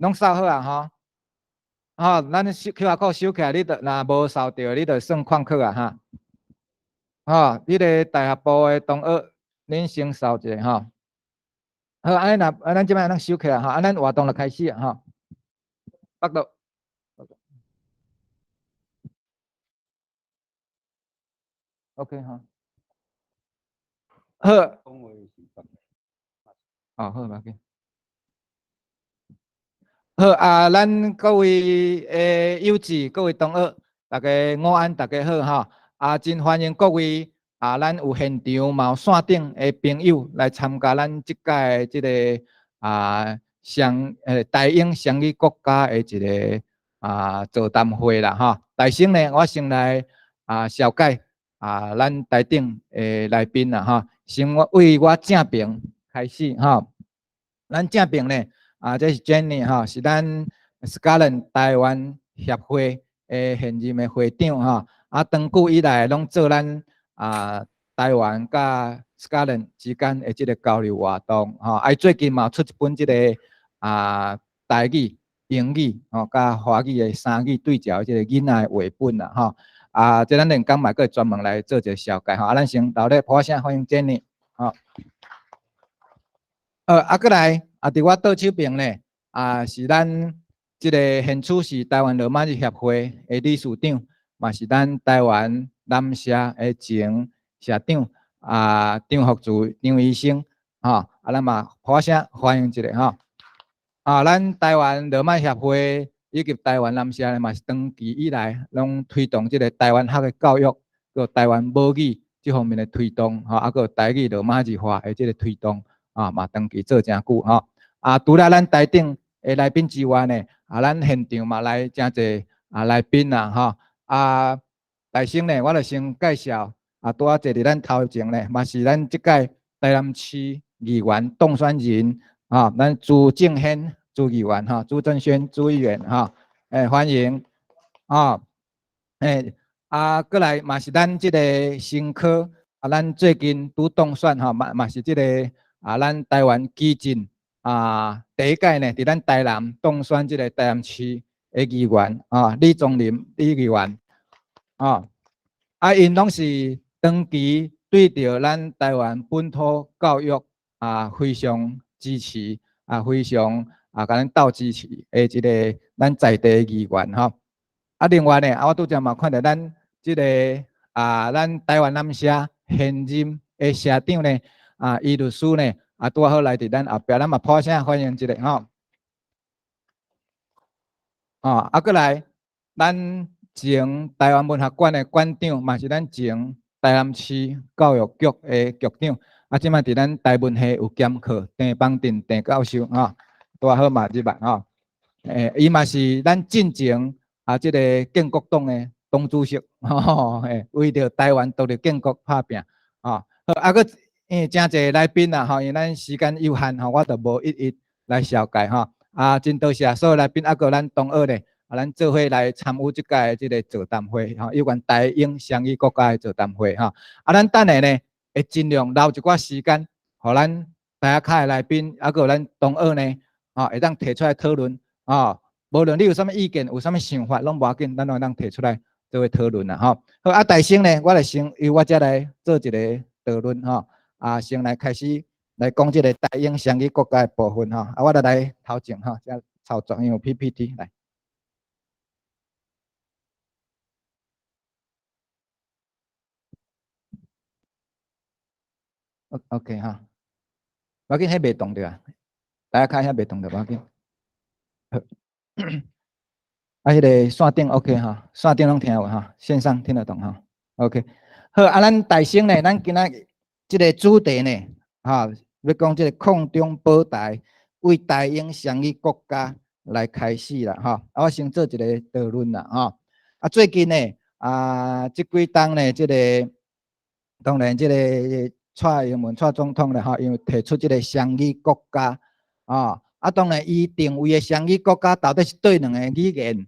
攏掃好啊吼。吼，咱收 QR code 收起來，你就若無掃著，你就算曠課啊哈。吼，彼个大學部的同學，恁先掃一下吼。好，按呢若，咱這擺攏收起來吼，啊，咱活動就開始啊吼。北道。OK 吼。好。哦，好，無要緊。好啊，咱各位的友姊、各位同學，大家午安，大家好吼。啊，真歡迎各位啊，咱有現場嘛有線頂的朋友來參加咱這屆這个啊雙台英雙語國家的一个啊座談會啦吼。首先呢，我先來啊紹介啊咱台頂的來賓啦吼。先我為我正爿開始吼。咱正爿呢，啊，這是 Jenny 吼，是咱 Scotland 台灣協會的現任的會長吼。啊，長久以來攏做咱啊台灣佮 Scotland 之間的這个交流活動吼。啊，伊最近嘛出一本這个啊台語、英語吼佮華語的三語對照這个囡仔的繪本啦吼。啊，這咱連講嘛閣會專門來做一个紹介吼。啊，咱先熱烈拍聲歡迎 Jenny 吼。啊，閣來啊，佇我倒手爿呢，啊，是咱這个現處是台灣羅馬字協會的理事長，嘛是咱台灣南社的前社長啊，張福柱張醫生，吼，啊，咱嘛拍聲歡迎一下吼。啊，咱台灣羅馬協會以及台灣南社呢，嘛是長期以來攏推動這个台灣學的教育，閣台灣母語這方面的推動，吼，啊，閣台語羅馬字化的這个推動，啊，嘛長期做誠久吼。啊，除了咱台頂的來賓之外呢，啊，咱現場嘛來誠濟啊來賓啦，吼。啊，首先呢，我就先介紹啊，拄仔坐佇咱頭前呢，嘛是咱這屆台南市議員當選人，啊，咱朱正軒朱議員吼，朱正軒朱議員吼，欸，歡迎，啊，欸，啊，閣來嘛是咱這个新科，啊，咱最近拄當選吼，嘛嘛是這个啊，咱台灣基進啊，第一屆呢，佇咱台南當選這个台南市的議員啊，李宗霖李議員，啊，啊，𪜶攏是長期對著咱台灣本土教育啊非常支持啊，非常啊，共咱鬥支持的這个咱在地的議員吼。啊，另外呢，啊，我拄才嘛看著咱這个啊，咱台灣南社現任的社長呢，啊，余律師呢，啊，拄好來佇咱後壁，咱嘛拍聲歡迎一下吼。啊，啊，閣來，咱前台灣文學館的館長，嘛是咱前台南市教育局的局長，啊，這擺佇咱台文系有兼課，鄭邦鎮鄭教授吼，拄好嘛入來吼。欸，伊嘛是咱進前啊，這个建國黨的黨主席，吼，欸，為著台灣獨立建國拍拚，吼。好，啊，閣因為誠濟來賓啦，吼，因為咱時間有限吼，我就無一一來紹介吼。啊，真多謝所有來賓，啊，閣咱同學咧，啊，咱做伙來參與這屆這个座談會，吼，有關台英雙語國家的座談會，吼。啊，咱等下呢，會盡量留一寡時間，予咱台下跤的來賓，啊，閣有咱同學呢，吼，會當提出來討論，吼。無論你有啥物意見，有啥物想法，攏無要緊，咱攏會當提出來做伙討論啦，吼。好，啊，首先呢，我來先由我這來做一个導論，吼。啊，先來開始來講這个台英雙語國家的部分，吼。啊，我來來頭前，吼，這操作用 PPT 來。OK 哈，無要緊，彼袂動著啊，大家看遐袂動著，無要緊。好，啊，彼个線頂 OK 哈，線頂攏聽有哈，線上聽得懂哈，OK。好，啊，咱大先呢，咱今仔這个主題呢，哈，欲講這个空中保台為台英雙語國家來開始啦，吼。啊，我先做一个導論啦，吼。啊，最近呢，啊，這幾冬呢，這个當然這个蔡英文蔡總統咧，吼，因為提出這个雙語國家，啊，啊，當然伊定位的雙語國家到底是佗兩个語言，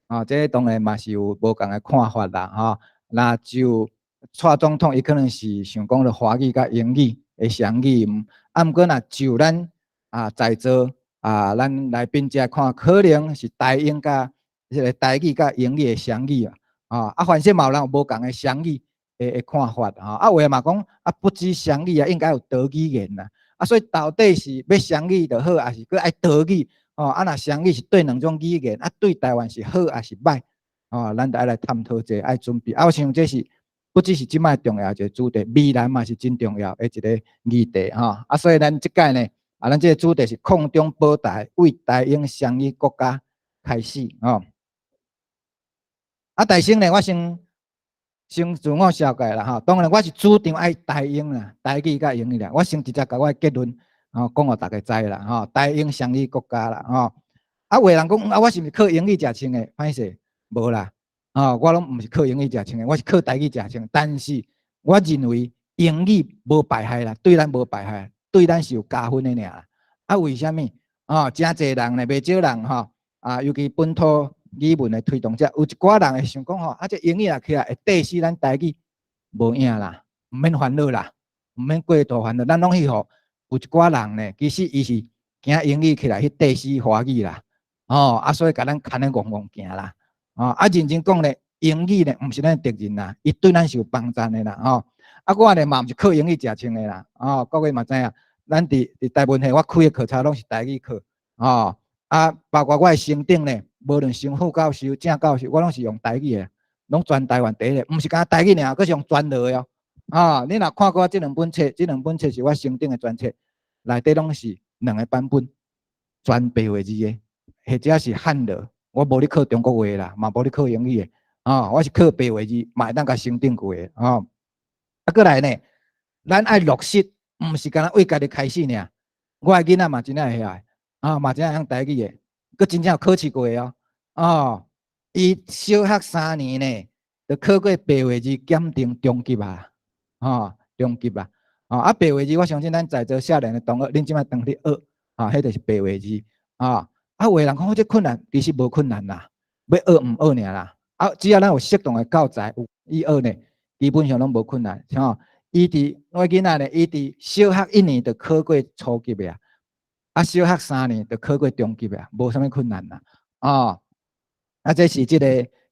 啊，這當然嘛是有無仝的看法啦，吼。那就蔡總統伊可能是想講著華語佮英語的雙語，啊，毋過若就咱啊在座啊，咱來賓遮看，可能是台英佮這个台語佮英語的雙語啊，啊，反正嘛有人有無仝的雙語的看法吼，啊，有的嘛講啊，不止雙語啊，應該有多語言啦，啊，所以到底是欲雙語就好，抑是閣愛多語？吼，啊，若雙語是對兩種語言，啊，對台灣是好抑是䆀？吼，咱著愛來探討者，愛準備。啊，我想這是不只是這擺重要一個主題，未來嘛是真重要的一個議題吼。啊，所以咱這擺呢，啊，咱這個主題是空中保台，為台英雙語國家開始吼。啊，大先呢，我先自我紹介啦吼。當然我是主張愛台英啦，台語佮英語啦。我先直接共我的結論吼講予大家知啦吼。台英雙語國家啦吼。啊，有的人講啊，我是毋是靠英語食穿的？歹勢，無啦，吼，我攏毋是靠英語食穿的，我是靠台語食穿。但是我認為英語無敗害啦，對咱無敗害，對咱是有加分的爾。啊，為啥物？哦，誠濟人呢，袂少人吼，啊，尤其本土語文的推動者，有一寡人會想講吼，啊，這英語若起來會綴死咱台語，無影啦，毋免煩惱啦，毋免過度煩惱，咱攏去予有一寡人呢，其實伊是驚英語起來去綴死華語啦，哦，啊，所以共咱牽得戇戇行啦，哦，啊，認真講咧，英語咧毋是咱敵人啦，伊對咱是有幫贊的啦，吼，啊，我咧嘛毋是靠英語食穿的啦，哦，各位嘛知影，咱佇台文系我開的課程攏是台語課，哦，啊，包括我的先長咧，無論師副教授、正教授，我攏是用台語的，攏全台灣第一个，毋是干焦台語爾，閣是用全羅的哦。啊，你若看過這兩本冊，這兩本冊是我先長的專冊，內底攏是兩個版本，全白話字的，或者是漢羅。我無咧靠中國話啦，嘛無咧靠英語的，啊，我是靠白話字，嘛會當共先長過的，吼。啊，閣來呢，咱愛落實，毋是干焦為家己開始爾。我的囡仔嘛真正會曉，啊，嘛真正會曉台語的，閣真正有考試過的哦。哦，伊小學3年呢，就考過白話字檢定中級啊，吼，中級啊。哦，啊，白話字我相信咱在座少年的同學，恁這擺當咧學，啊，彼就是白話字，啊，啊，有的人講這困難，其實無困難啦，欲學毋學爾啦。啊，只要咱有適當的教材，有意學呢，基本上攏無困難，吼。伊佇我囡仔呢，伊佇小學一年就考過初級的啊，啊，小學3年就考過中級的啊，無啥物困難啦，哦。啊，這是這個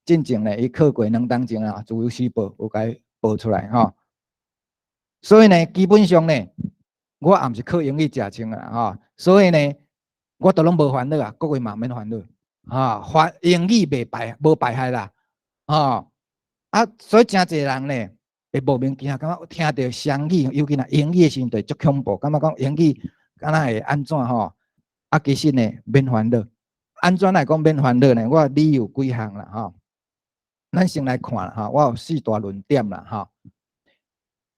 進前呢，伊考過兩冬前啊，自由時報有共伊報出來吼。所以呢，基本上呢，我也毋是靠英語食穿啊，吼。所以呢，我都攏無煩惱啊，各位嘛免煩惱，啊，華英語袂敗，無敗害啦，吼。啊，所以誠濟人呢，會莫名其妙感覺聽著雙語，尤其若英語的時陣就足恐怖，感覺講英語敢若會按怎吼？啊，其實呢，免煩惱。按怎來講免煩惱呢？我理由幾項啦，吼。咱先來看吼，我有四大論點啦，吼。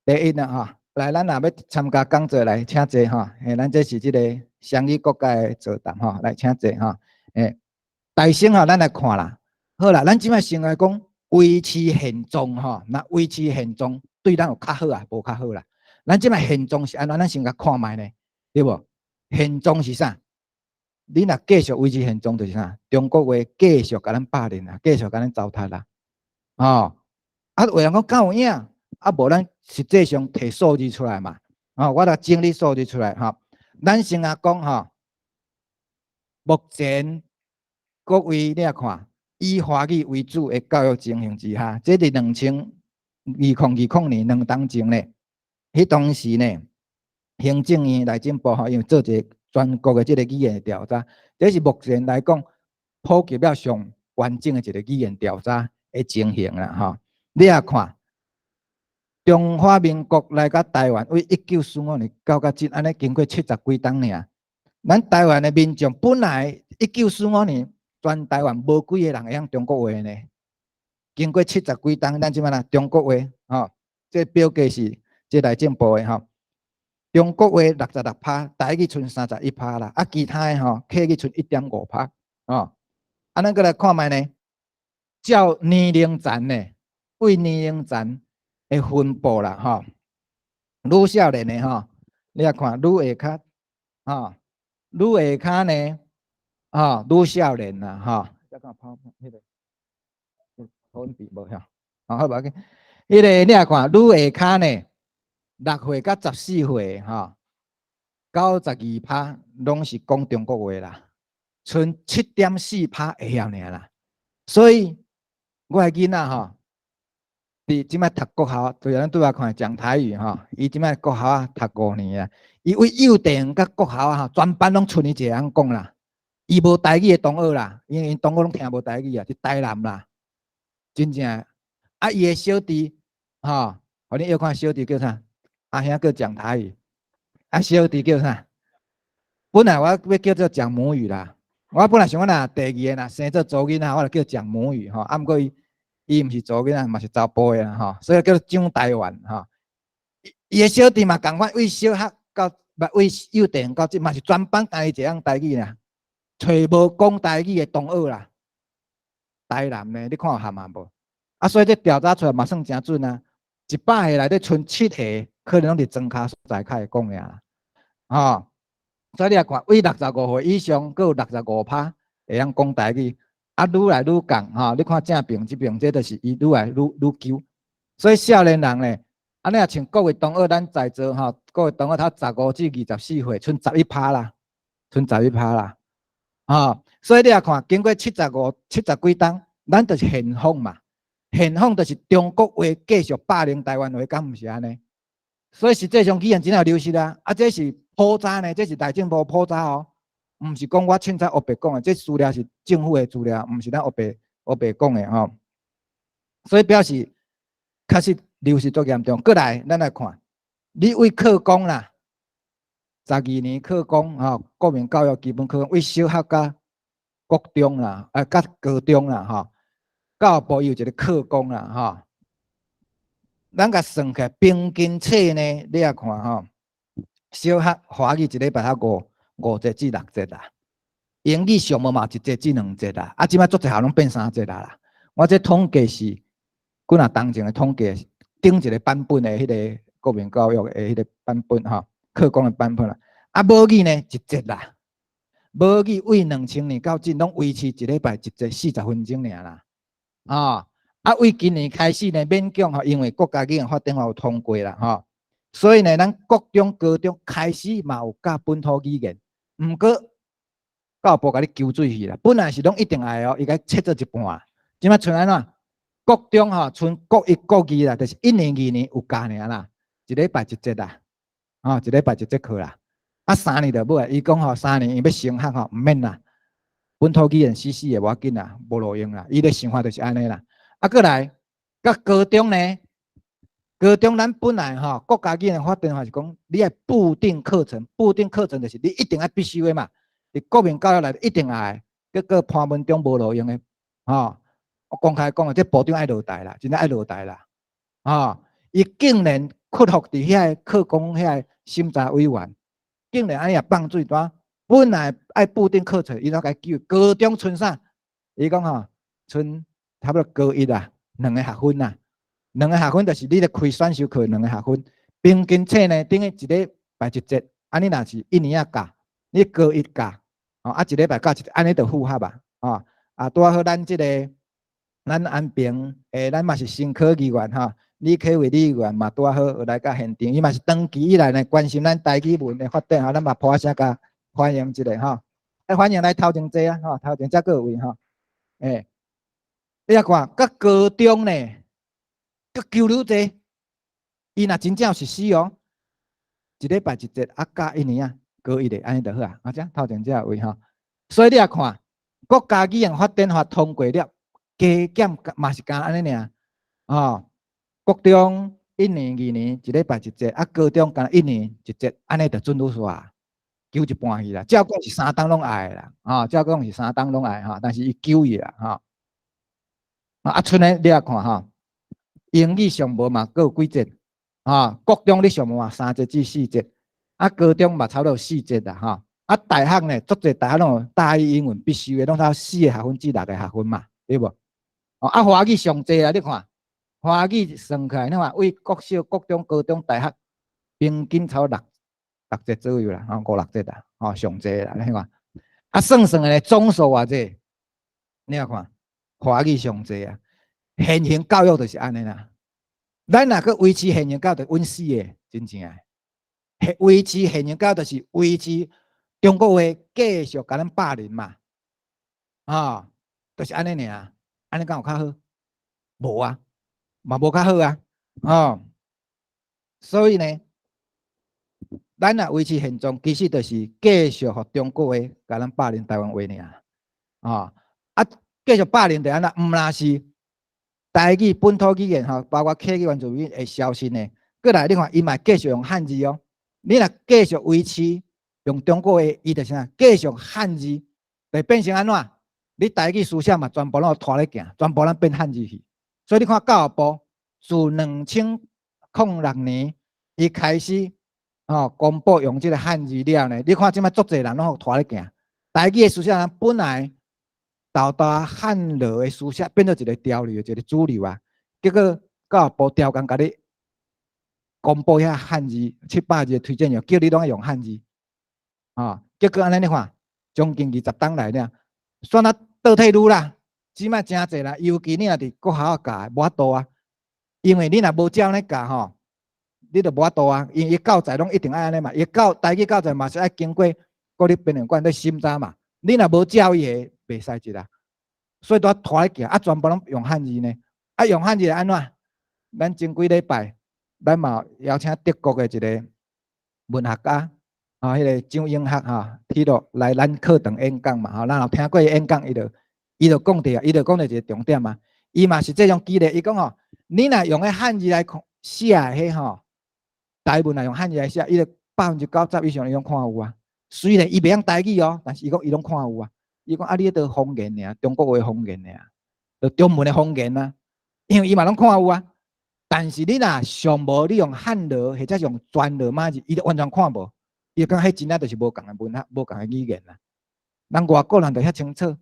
第一呢，吼，來，咱若欲參加講座來，請坐吼。嘿，咱這是這个雙語國家的座談吼，來請坐吼。欸，大先吼，咱來看啦。好啦，咱這擺先來講維持現狀吼，若維持現狀對咱有較好啊，無較好啦。咱這擺現狀是按怎？咱先共看覓呢，對無？現狀是啥？你若繼續維持現狀，就是啥？中國話繼續共咱霸凌啊，繼續共咱糟蹋啦。哦，啊，有人講敢有影？啊，無咱實際上提數字出來嘛。哦，我來整理數字出來吼。咱先來講吼，目前各位你來看，以華語為主的教育情形之下，這佇202020年兩冬前呢，彼當時呢，行政院內政部吼，因為做一個全國的這個語言調查，這是目前來講普及了上完整的一個語言調查的情形啦，吼。你也看，中華民國來到台灣，為1945年到甲今，按呢經過七十幾冬爾。咱台灣的民眾本來一九四五年，全台灣無幾个人會曉中國話呢。經過七十幾冬，咱這擺啦中國話，吼，這表格是這內政部的吼。中國話66%，台語賰31%啦，啊，其他的吼客語賰1.5%，吼。啊，咱閣來看覓呢？照年齡層呢，對年齡層的分布啦，吼。愈少年的吼，你來看愈下跤，吼，愈下跤呢，吼，愈少年啦，吼。這敢拋彼个投影筆無吼？好，無要緊。彼个你來看愈下跤呢，6歲佮14歲，吼， 92%攏是講中國話啦，賰7.4%會曉爾啦。所以我的囡仔吼，佇這擺讀國校，對咱拄仔看講台語吼，伊這擺國校啊讀5年啊，伊對幼稚園佮國校啊吼，全班攏賰伊一个人講啦，伊無台語的同學啦，因為𪜶同學攏聽無台語啊，佇台南啦，真正啊，伊的小弟吼，予恁小看小弟叫啥？阿兄叫講台語，啊小弟叫啥？本來我欲叫做講母語啦，我本來想講若第二个若生做查某囡仔，我就叫講母語吼，啊毋過伊伊毋是查某囡仔，嘛是查埔的啦吼，所以叫做講台灣吼。伊的小弟嘛仝款，對小學到對幼稚園到這嘛是全班干伊一个人台語啦，揣無講台語的同學啦。台南呢，你看有含啊無？啊，所以這調查出來嘛算誠準啊，100個內底賰7個，可能攏佇莊跤所在較會講爾，吼。所以你也看，對65歲以上，閣有65%會曉講台語，啊，愈來愈降吼。你看正爿這爿，這就是伊愈來愈愈糾。所以少年人咧，按呢若像各位同學，咱在座吼，各位同學頭15至24歲，賰11%啦，賰十一趴啦，吼。所以你也看，經過75、70幾冬，咱就是現況嘛。現況就是中國話繼續霸凌台灣話，敢毋是按呢？所以實際上語言真有流失啊！啊，這是普查呢，這是內政部普查哦，毋是講我凊彩烏白講的，這資料是政府的資料，毋是咱烏白烏白講的吼。所以表示確實流失足嚴重。閣來，咱來看，你對課綱啦，12年課綱吼，國民教育基本課綱，對小學佮國中啦，啊，佮高中啦，吼，教育部有一個課綱啦，吼。咱共算起來，平均冊呢，你也看吼，小學華語一禮拜才五節至六節啦，英語上無嘛1節至2節啦，啊，這擺足濟校攏變3節啦。我這統計是幾若冬前的統計，頂一個版本的彼个國民教育的彼个版本吼，課綱的版本啦。啊，母語呢一節啦，母語對2000年到今攏維持一禮拜一節40分鐘爾啦，啊。啊，對今年開始呢，勉強吼，因為國家語言發展法有通過啦，吼，所以呢，咱國中、高中開始嘛有教本土語言，毋過教育部共你糾水去啦。本來是攏一定愛哦，伊共切做一半，這擺賰按怎？國中吼，賰國一、國二啦，就是一年、二年有教爾啦，一禮拜一節啦，吼，一禮拜一節課啦。啊，3年就無啊，伊講吼，3年伊欲升學吼，毋免啦，本土語言死死的無要緊啦，無路用啦，伊的想法就是按呢啦。啊，閣來，佮高中呢？高中咱本來吼，國家語言發展法是講，你愛固定課程，固定課程就是你一定愛必修的嘛。佇國民教育內底一定愛，結果潘文忠無路用的，吼，我公開講啊，這部長愛落台啦，真正愛落台啦，吼，伊竟然屈服佇遐個課綱遐個審查委員，竟然按呢也放水單，本來愛固定課程，伊怎共叫高中賰啥？伊講吼，賰差不多高一啊，兩個學分啊，兩個學分就是你咧開選修課兩個學分，平均冊呢等於一禮拜一節，按呢若是一年仔教，你高一教，哦啊一禮拜教一節，按呢就符合啊，哦啊拄仔好咱這個咱安平的咱嘛是新科議員吼，李啟偉李議員嘛拄仔好來到現場，伊嘛是長期以來呢關心咱台語文的發展吼，咱嘛拍聲共歡迎一下吼，啊歡迎來頭前坐啊，吼頭前才閣有位吼，欸。你也看，佮高中呢，閣糾愈濟，伊若真正有實施哦，一禮拜一節，啊教一年啊，高一的按呢就好啊。啊，這頭前這位吼，所以你也看，國家語言發展法通過了，加減嘛是敢按呢爾，吼，國中一年、二年一禮拜一節，啊高中敢若一年一節，按呢就準愈煞，糾一半去啦。照講是3冬攏愛啦，吼，照講是3冬攏愛吼，但是伊糾去啦，吼。啊，賰呢，你也看吼，英語上無嘛，閣有幾節，吼，國中你上無嘛3節至4節，啊，高中嘛差不多有四節啦，吼，啊，大學呢，足濟大學攏有大一英文必修的，攏差4個學分至6個學分嘛，對無？哦，啊，華語上濟啊，你看，華語算起來，你看對國小、國中、高中、大學，平均差不多六節左右啦，吼，五六節啦，吼，上濟啦，你看，啊，算算的總數偌濟，你也看。華語上濟啊，現行教育就是按呢啦。咱若閣維持現行教育，穩死的，真正的。維持現狀到就是維持中國話繼續共咱霸凌嘛，啊，就是按呢爾，按呢敢有較好？無啊，嘛無較好啊，哦，所以呢，咱若維持現狀，其實就是繼續予中國話共咱霸凌台灣話爾，啊，啊，繼續霸凌就按怎？毋但是台語本土語言吼，包括客語原住民會消失呢。過來你看，伊嘛繼續用漢字哦。你若繼續維持用中國話，伊就是啥？繼續漢字，就變成按怎？你台語書寫嘛，全部攏拖咧行，全部攏變漢字去。所以你看教育部自2006年伊開始吼公布用這个漢字了呢，你看這擺足濟人攏予拖咧行。台語的書寫人本來沓沓漢羅的書寫變做一个潮流，一个主流啊。結果教育部刁工共你公布遐漢字700字的推薦語，叫你攏愛用漢字，啊，結果按呢你看，將近20冬來了，煞啊倒退嚕啦。這擺誠濟啦，尤其你若佇國校教，無法度啊，因為你若無照呢教吼，你就無法度啊。因為伊教材攏一定愛按呢嘛，伊教台語教材嘛是愛經過國立編譯館咧審查嘛。你若無照伊个，袂使一啦。所以都拖咧行，啊，全部攏用漢字呢。啊，用漢字會按怎？咱前幾禮拜，咱嘛邀請德國的一个文學家，啊，彼个張永學吼，鐵路來咱課堂演講嘛，吼，咱有聽過伊演講，伊就講著啊，伊就講著一个重點啊。伊嘛是這種舉例，伊講吼，你若用彼漢字來寫的彼吼，台文若用漢字來寫，伊就90%以上伊攏看有啊。雖然伊袂曉台語哦，但是伊講伊攏看有啊。伊講啊，你彼著方言爾，中國話方言爾，就中文的方言啊。因為伊嘛攏看有啊。但是你若上無你用漢羅或者用全羅馬字，伊就完全看無。伊就感覺彼真正就是無仝的文學，無仝的語言啊。咱外國人就遐清楚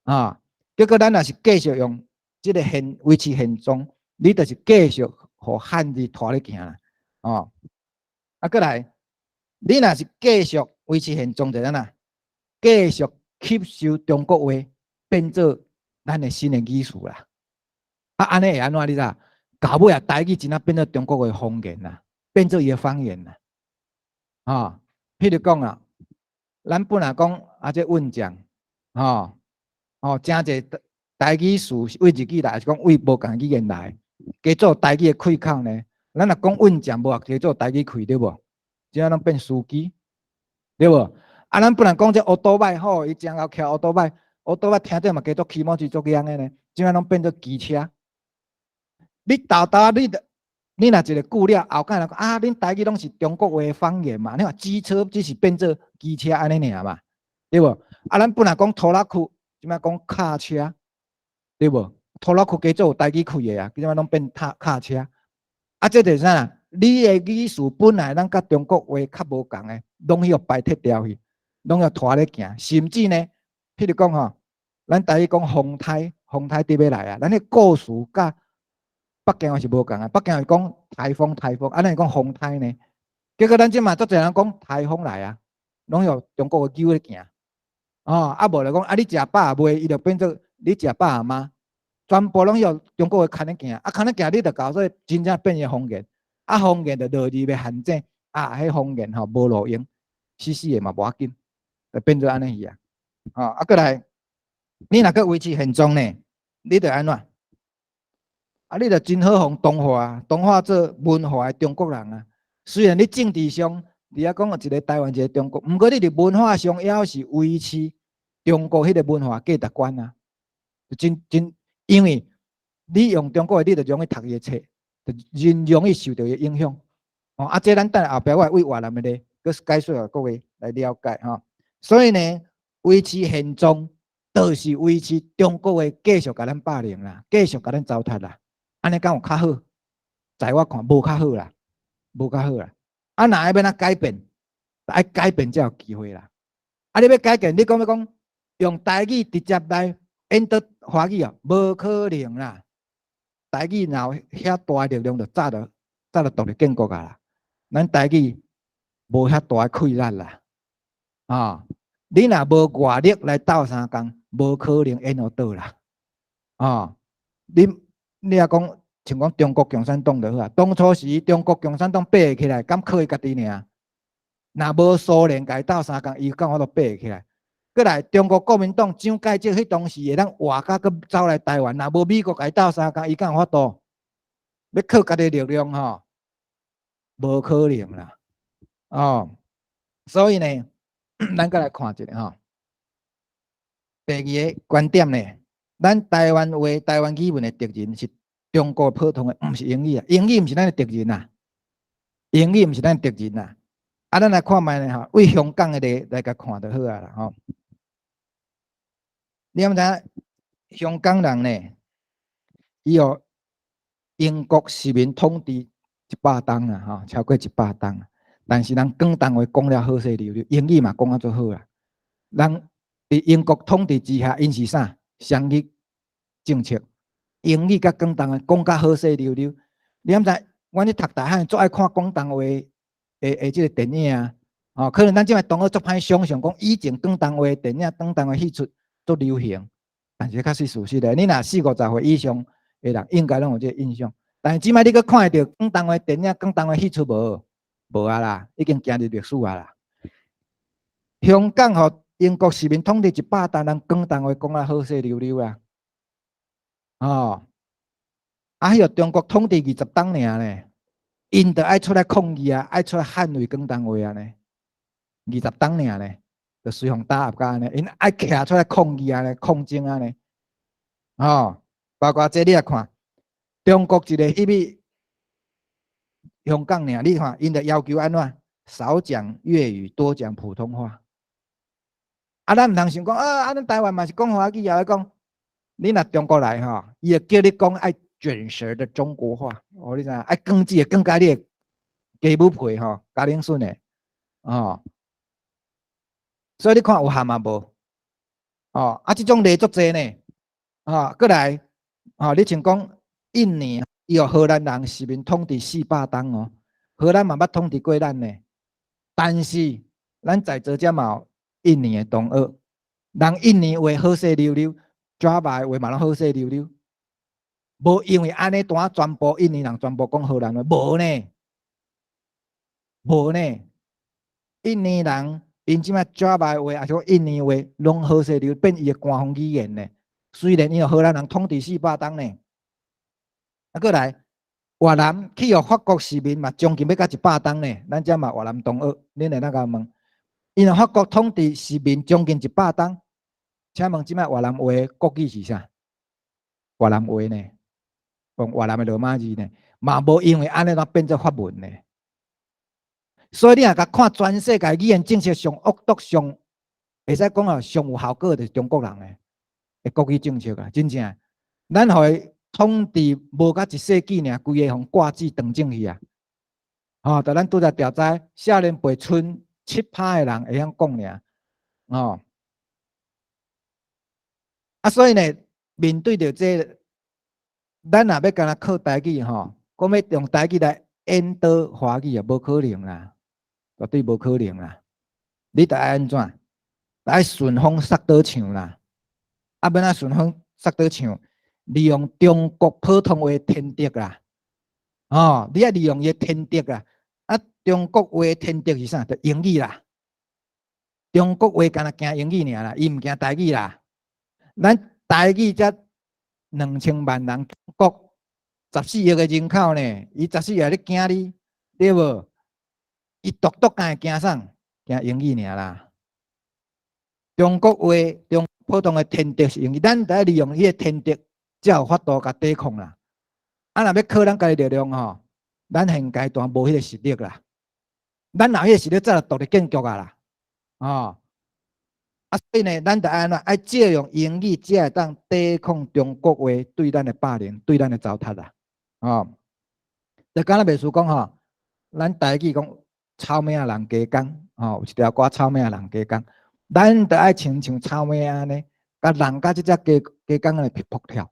啊。結果咱若是繼續用這个現維持現狀，你就是繼續予漢字拖咧行啦。哦，啊，過來，你若是繼續維持現狀，就按怎？繼續吸收中國話，變做咱的新的語詞啦。啊，按呢會按怎？你知？到尾啊，台語真正變做中國的方言啦，變做伊的方言啦。啊，譬如講啊，咱本來講啊，這運將，吼，哦，誠濟台語詞為日語來，還是講為無仝語言來，加做台語的開口呢？咱若講運將，無加做台語開對無？這攏變司機，對無？啊，咱本來講這烏多擺吼，伊誠𠢕騎烏多擺，烏多擺聽著嘛加做騎摩托足樣的呢，這擺攏變做機車。你沓沓你，你若一个久了，後蓋人講啊，恁台語攏是中國話方言嘛？你看機車只是變做機車按呢爾嘛，對無？啊，咱本來講拖拉庫，這擺講卡車，對無？拖拉庫加做有台語開的啊，這擺攏變卡卡車。啊，這就是啥？你的語詞本來咱佮中國話較無仝的，攏予排斥掉去，攏予拖咧行。甚至呢，譬如講吼，咱台語講風颱，風颱佇欲來啊？咱彼故事佮北京話是無仝啊，北京話講颱風颱風，啊，咱是講風颱呢。結果咱這馬足濟人講颱風來啊，攏予中國話揪咧行。哦，啊無就講啊，你食飽未？伊就變做你食飽啊嗎？全部攏予中國話牽咧行，啊牽咧行，你就搞做真正變成方言。啊，方言就落入个陷阱，啊，彼方言吼無路用，死死的嘛無要緊，就變做按呢去啊。哦，啊，過來，你若閣維持現狀呢？你就按怎？啊，你就真好予同化，同化做文化的中國人啊。雖然你政治上，佇遐講一个台灣一个中國，毋過你佇文化上猶是維持中國彼个文化價值觀啊。真真，因為你用中國的，你就容易讀伊的冊，就真容易受著伊影響。哦，啊，這咱等下後壁我會為越南的例，閣解說予各位來了解吼。所以呢，維持現狀，就是維持中國話繼續共咱霸凌啦，繼續共咱糟蹋啦。按呢敢有較好？在我看無較好啦，無較好啦。啊，若愛欲按怎改變，愛改變才有機會啦。啊，你欲改變，你講欲講用台語直接來引導華語啊，無可能啦。台語若有遐大力量，就早就早就獨立建國啊啦。咱台語無遐大的氣力啦。啊，你若無外力來鬥相共，無可能演予倒啦。啊，你若講像講中國共產黨就好啊，當初時中國共產黨爬起來，敢靠伊家己爾？若無蘇聯共伊鬥相共，伊敢有法度爬起來？閣來，中國國民黨蔣介石彼當時會當活甲閣走來台灣，若無美國共伊鬥相共，伊敢有法度？欲靠家己力量吼，無可能啦。哦，所以呢，咱閣來看一下吼。第二个觀點呢，咱台灣話、台灣語文的敵人是中國普通話，毋是英語啊！英語毋是咱的敵人啊！英語毋是咱的敵人啊！啊，咱來看覓呢吼，為香港的例來共看就好啊啦吼。你敢知影香港人呢？伊予英國殖民統治100冬啊，吼，超過一百冬。但是人廣東話講了好勢溜溜，英語嘛講啊足好啊。人佇英國統治之下，𪜶是啥？雙語政策，英語佮廣東話講甲好勢溜溜。你敢知？阮咧讀大漢足愛看廣東話的這个電影啊。哦，可能咱這擺同學足歹想象，講以前廣東話電影、廣東話戲出足流行，但是確實事實的。你若四五十歲以上的人，應該攏有這个印象。但是這擺你閣看會著廣東話電影、廣東話戲出無？無啊啦，已經行入歷史啊啦。香港予英國殖民統治一百冬，人廣東話講啊好勢溜溜啊。哦，啊，彼個中國統治20冬爾呢，𪜶就愛出來抗議啊，愛出來捍衛廣東話啊呢。20冬爾呢，就隨予打壓甲按呢，𪜶愛徛出來抗議啊呢，抗爭啊呢。哦，包括這你來看，中國一個彼個香港爾，你看𪜶就要求按怎？少講粵語，多講普通話。啊，咱毋通想講啊，啊，咱台灣嘛是講華語啊，講你若中國來吼，伊會叫你講愛捲舌的中國話，哦，你知影？愛講字會講甲你的雞母皮吼，咬冷筍的，哦。所以你看有譀啊無？哦，啊，這種例足濟呢，哦，閣來，哦，你像講印尼，伊予荷蘭人殖民統治400冬哦，荷蘭嘛捌統治過咱呢，但是咱在座遮嘛有印尼的同學，人印尼話好勢溜溜，爪哇話嘛攏好勢溜溜，無因為按呢單全部印尼人全部講荷蘭話，無呢，無呢，印尼人𪜶這擺爪哇話，抑是講印尼話，攏好勢溜，變伊的官方語言呢。雖然伊予荷蘭人統治400冬呢，啊，閣來越南去予法國殖民嘛，將近欲到100冬呢。咱遮嘛越南同學，恁會當共問，𪜶予法國統治殖民將近一百冬，請問這擺越南話國語是啥？越南話呢？用越南的羅馬字呢？嘛無因為按呢，就變做法文呢。所以你若共看全世界語言政策上惡毒、上會使講啊上有效果，就是中國人的國語政策啊，真正，咱予伊統治無到一世紀爾，規个予割舌斷種去啊！吼，就咱拄才調查，少年輩賰7趴的人會曉講爾，吼。啊，所以呢，面對著這個，咱若欲干焦靠台語吼，講欲用台語來引導華語啊，無可能啦，絕對無可能啦。你著愛按怎？愛順風捒倒唱啦。啊，欲按怎順風捒倒唱？利用中國普通話天敵啦，哦，你愛利用伊的天敵啦。啊，中國話天敵是啥？就英語啦。中國話干焦驚英語爾啦，伊毋驚台語啦。咱台語才2000萬人，中國14億个人口呢，伊十四億咧驚你，對無？伊獨獨敢會驚啥？驚英語爾啦。中國話、中普通的天敵是英語，咱著愛利用彼个天敵，才有法度共抵抗啦。啊，若欲靠咱家己力量吼，咱現階段無彼個實力啦。咱若有彼個實力，早就獨立建國啊啦。哦，啊，所以呢，咱著愛按怎？愛借用英語，才會當抵抗中國話對咱的霸凌、對咱的糟蹋啦。哦，就敢若袂輸講吼，咱台語講草莓仔人加工，吼，有一條歌草莓仔人加工，咱著愛親像草莓仔按呢，共人佮這隻雞雞公來撲跳，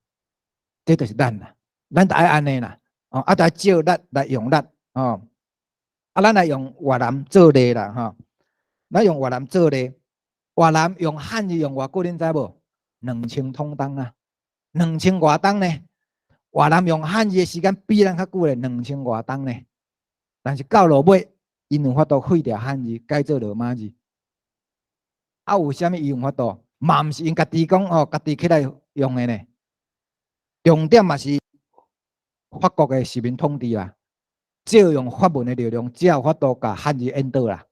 這就是咱啦。咱著愛按呢啦，哦，啊，著愛借力來用力，哦，啊，咱來用越南做例啦，吼，咱用越南做例，越南用漢字用偌久，恁知無？2000通冬啊，兩千外冬呢？越南用漢字的時間比咱較久咧，兩千外冬呢。但是到落尾， 𪜶有法度廢掉漢字，改做羅馬字。啊，有啥物伊有法度？嘛毋是𪜶家己講哦，家己起來用的呢。重點嘛是法國的殖民統治啦，借用法文的力量，才有法度共漢字演倒啦。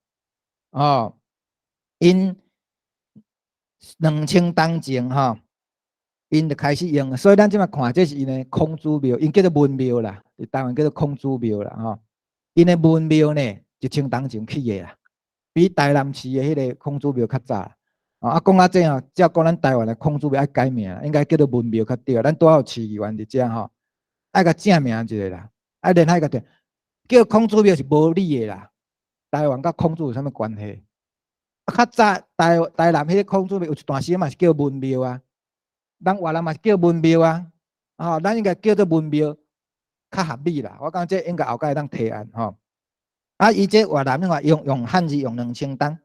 哦，𪜶2000冬前吼，𪜶就開始用，所以咱這擺看，這是𪜶的孔子廟，𪜶叫做文廟啦，佇台灣叫做孔子廟啦，吼。𪜶的文廟呢，1000冬前起的啦，比台南市的彼个孔子廟較早。啊，講到這吼，照講咱台灣的孔子廟愛改名，應該叫做文廟較對。咱拄好有市議員佇遮吼，愛共正名一下啦，愛聯繫共對，叫孔子廟是無理的啦。台灣佮孔子有啥物關係？啊，較早台南彼個孔子廟有一段時間嘛是叫文廟啊，咱越南嘛是叫文廟啊，吼，咱應該叫做文廟較合理啦。我感覺這應該後蓋會當提案吼。啊，伊這越南你看用漢字用2000冬，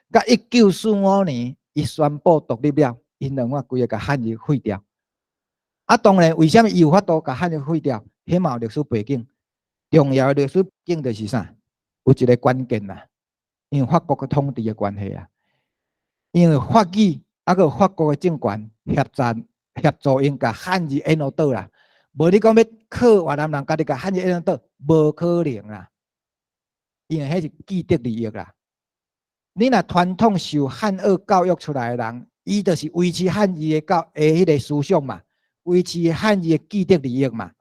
佮1945年伊宣布獨立了，𪜶兩個規个共漢字廢掉。啊，當然，為啥物伊有法度共漢字廢掉？彼嘛有歷史背景，重要的歷史背景就是啥？有一個關鍵啦，因為法國的統治的關係啊，因為法語啊閣有法國的政權協助𪜶共漢字演予倒啦。無你講欲靠越南人家己共漢字演予倒，無可能啦。因為彼是既得利益啦。你若傳統受漢學教育出來的人，伊就是維持漢字的教的彼个思想嘛，維持漢字的既得利益嘛。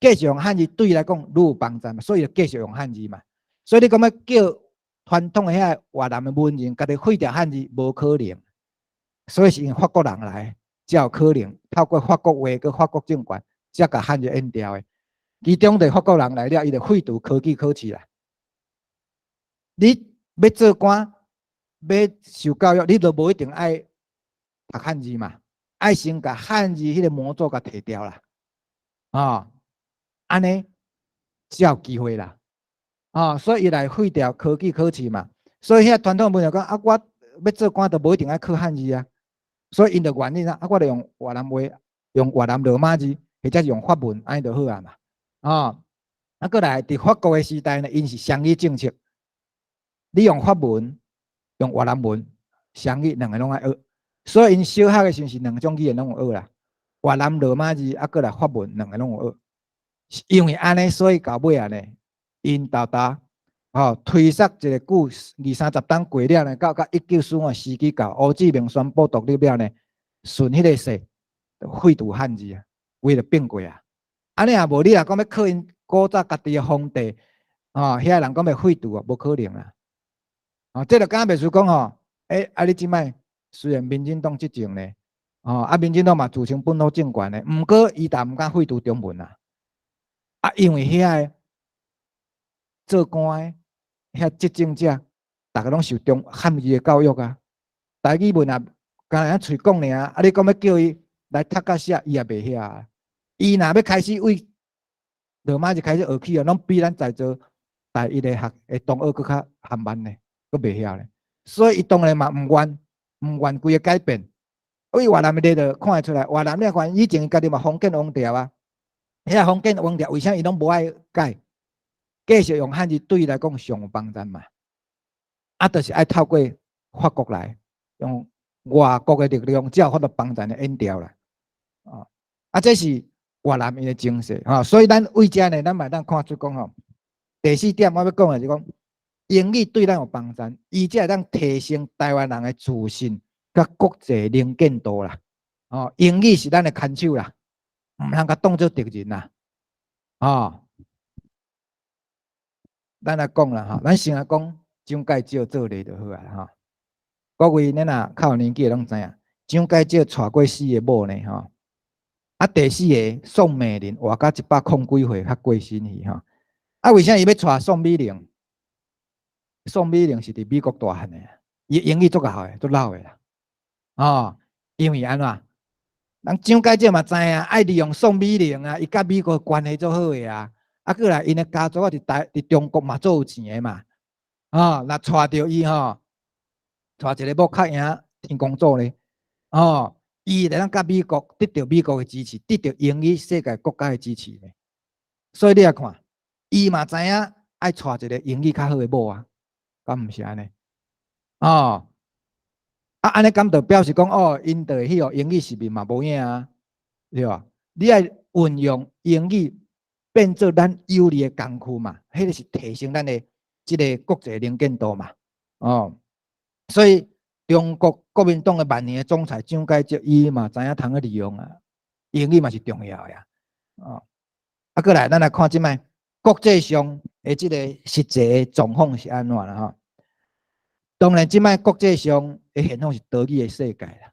繼續用漢字對伊來講愈有幫助嘛，所以就繼續用漢字嘛。所以你講欲叫傳統的遐越南的文人家己廢掉漢字，無可能。所以是𪜶法國人來，才有可能透過法國話佮法國政權，才共漢字演掉的。其中就法國人來了，伊就廢除科舉考試啦。你欲做官，欲受教育，你都無一定愛讀漢字嘛，愛先共漢字彼个模組共提掉啦，啊，按呢才有機會啦，啊，所以伊來廢掉科舉考試嘛，所以遐傳統文人講啊，我欲做官都無一定愛考漢字啊，所以𪜶就願意啊，啊，我就用越南話，用越南羅馬字，或者是用法文，按呢就好啊嘛，啊，啊，閣來佇法國的時代呢，𪜶是雙語政策，你用法文，用越南文，雙語兩个攏愛學，所以𪜶小學的時陣是兩種語言攏有學啦，越南羅馬字啊，閣來法文兩个攏有學。因為按呢，所以到尾仔呢，𪜶沓沓吼推捒一個久二三十冬過了呢，到1945時機到，胡志明宣布獨立了呢，順彼個勢廢除漢字啊，規就變過啊。按呢也無你若講欲靠𪜶古早家己的皇帝，吼，遐人講欲廢除啊，無可能啦。哦，這就敢若袂輸講吼，欸，啊你這擺雖然民進黨執政呢，吼，啊民進黨嘛自稱本土政權的，毋過伊但毋敢廢除中文啊。啊，因為遐个做官的遐執政者，逐个攏受中漢字的教育啊，台語文也干焦會曉喙講爾，啊你講欲叫伊來讀佮寫，伊也袂曉啊。伊若欲開始對羅馬字開始學起啊，攏比咱在座大一的學的同學閣較緩慢呢，閣袂曉咧。所以伊當然嘛毋願規个改變。對越南的例就看會出來，越南你看以前家己嘛封建王朝啊，遐封建王朝為啥伊攏無愛改？繼續用漢字對伊來講上有幫助嘛。啊，就是愛透過法國來用外國的力量，才有法度幫咱來演掉啦。啊，啊，這是越南𪜶的精神吼，所以咱對遮呢，咱嘛會當看出講吼。第四點我欲講的是講，英語對咱有幫助，伊才會當提升台灣人的自信佮國際能見度啦。哦，英語是咱的牽手啦，毋通共當做敵人啦。哦，咱來講啦吼，咱先來講蔣介石做例就好啊吼。各位，恁若較有年紀的攏知影，蔣介石娶過四个某呢吼。啊，第四个宋美齡活到一百空幾歲，較過身去吼。啊，為啥伊欲娶宋美齡？宋美齡是佇美國大漢的，伊英語足𠢕的，足老的啦。哦，因為按怎？人蔣介石嘛知影，愛利用宋美齡啊，伊佮美國關係足好的啊。啊，閣來𪜶的家族啊，佇中國嘛足有錢的嘛。哦，若娶著伊吼，娶一個某較贏天公祖咧。哦，伊會當佮美國得著美國的支持，得著英語世界國家的支持呢。所以你來看，伊嘛知影愛娶一個英語較好的某啊。敢毋是按呢？哦，啊，按呢敢就表示講哦，𪜶就會去予英語殖民嘛無影啊，對無？你愛運用英語變做咱有利的工具嘛，彼個是提升咱的這个國際能見度嘛，哦，所以中國國民黨的萬年的總裁蔣介石，伊嘛知影通去利用啊，英語嘛是重要的啊，哦，啊，閣來，咱來看這擺國際上的這个實際的狀況是按怎啦吼。當然，這擺國際上的現況是多語的世界啦，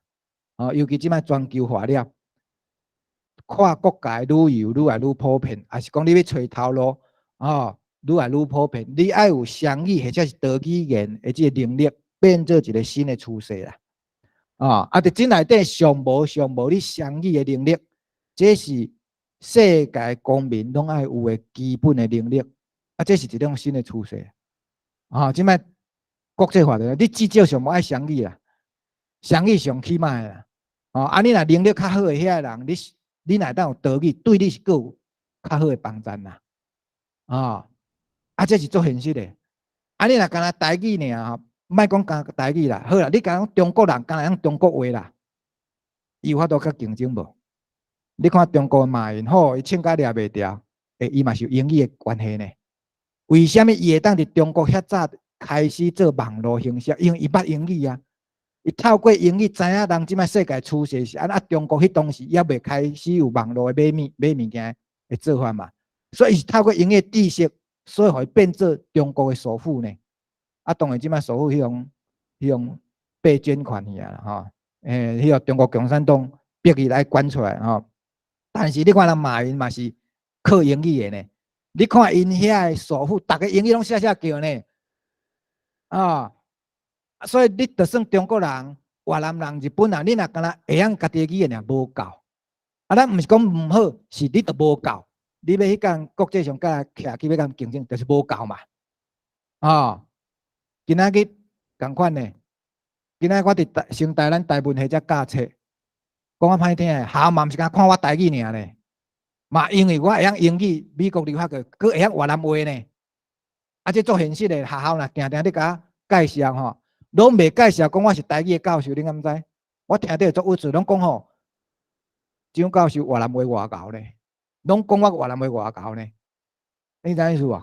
哦，尤其這擺全球化了，跨國界旅遊愈來愈普遍，抑是講你欲揣頭路，哦，愈來愈普遍，你愛有雙語或者是多語言的這个能力，變做一个新的趨勢啦。哦，啊，佇這內底上無上無你雙語的能力，這是世界公民攏愛有的基本的能力，啊，這是一種新的趨勢。啊，這擺國際化的，你至少上無愛雙語啦，雙語上起碼的啦。哦，啊，你若能力較好的遐个人，你若會當有多語，對你是閣有較好的幫助啦。哦，啊，這是足現實的。啊，你若干焦台語爾吼，莫講干台語啦，好啦，你講中國人，干焦會曉中國話啦，伊有法度較競爭無？你看中國馬雲，吼，伊穿甲掠袂牢，欸，伊嘛是有英語的關係呢。為啥物伊會當佇中國遐早開始做網路行銷？因為伊捌英語啊，伊透過英語知影人這擺世界趨勢是按怎，啊，中國彼當時猶未開始有網路的買物件的做法嘛，所以伊是透過英語知識，所以予伊變做中國的首富呢。啊，當然這擺首富彼種被捐款去啊，吼，欸，彼个中國共產黨逼伊來捐出來吼。但是你看人馬雲嘛是靠英語的呢。你看𪜶遐个首富，逐个英語攏寫寫叫呢，啊，所以你就算中國人、越南人、日本人，你若干焦會曉家己的語言爾無夠，啊，咱毋是講毋好，是你著無夠。你欲去共國際上共徛起欲共競爭，就是無夠嘛。哦，今仔日仝款呢，今仔日我佇台成大咱台文系遮教冊，講較歹聽的，學校嘛毋是干看我台語爾呢，嘛因為我會曉英語，美國留學過，閣會曉越南話呢。啊，這足現實的，學校若定定咧共我介紹吼，攏袂介紹講我是台語的教授，你敢知？我聽著足鬱卒，攏講吼，蔣教授越南話偌𠢕呢，攏講我越南話偌𠢕呢，你知影意思無？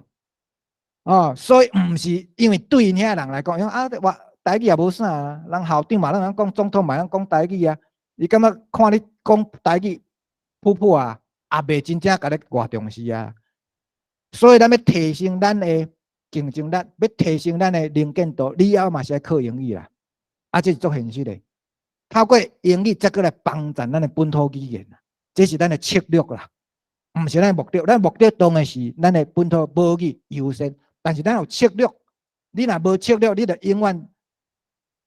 哦，所以毋是因為對𪜶遐人來講，因為啊，我台語也無啥啊，人校長嘛攏會曉講，總統嘛會曉講台語啊，伊感覺看你講台語普普啊，也袂真正共你偌重視啊。所以咱欲提升咱的競爭力，欲提升咱的能見度，你以後嘛是愛靠英語啦。啊，這是足現實的。透過英語再閣來幫助咱的本土語言啦，這是咱的策略啦，毋是咱的目的。咱目的當然是咱的本土母語優先，但是咱有策略。你若無策略，你就永遠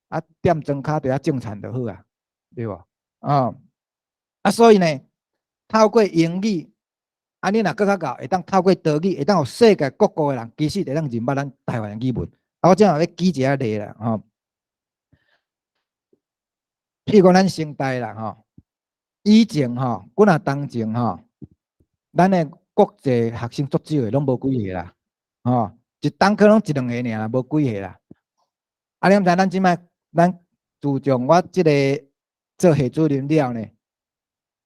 啊踮莊跤佇遐種田就好啊，對無？啊，啊，所以呢，透過英語，啊，你若閣較𠢕，會當透過多語，會當予世界各國的人其實會當認捌咱台灣語文。啊，我這下欲舉一个例啦，吼。譬如講咱成大啦，吼，以前吼，幾若冬前吼，咱的國際學生足少的，攏無幾个啦，吼，一冬可能一兩个爾，無幾个啦。啊，你毋知咱這擺，咱自從我這个做系主任了呢，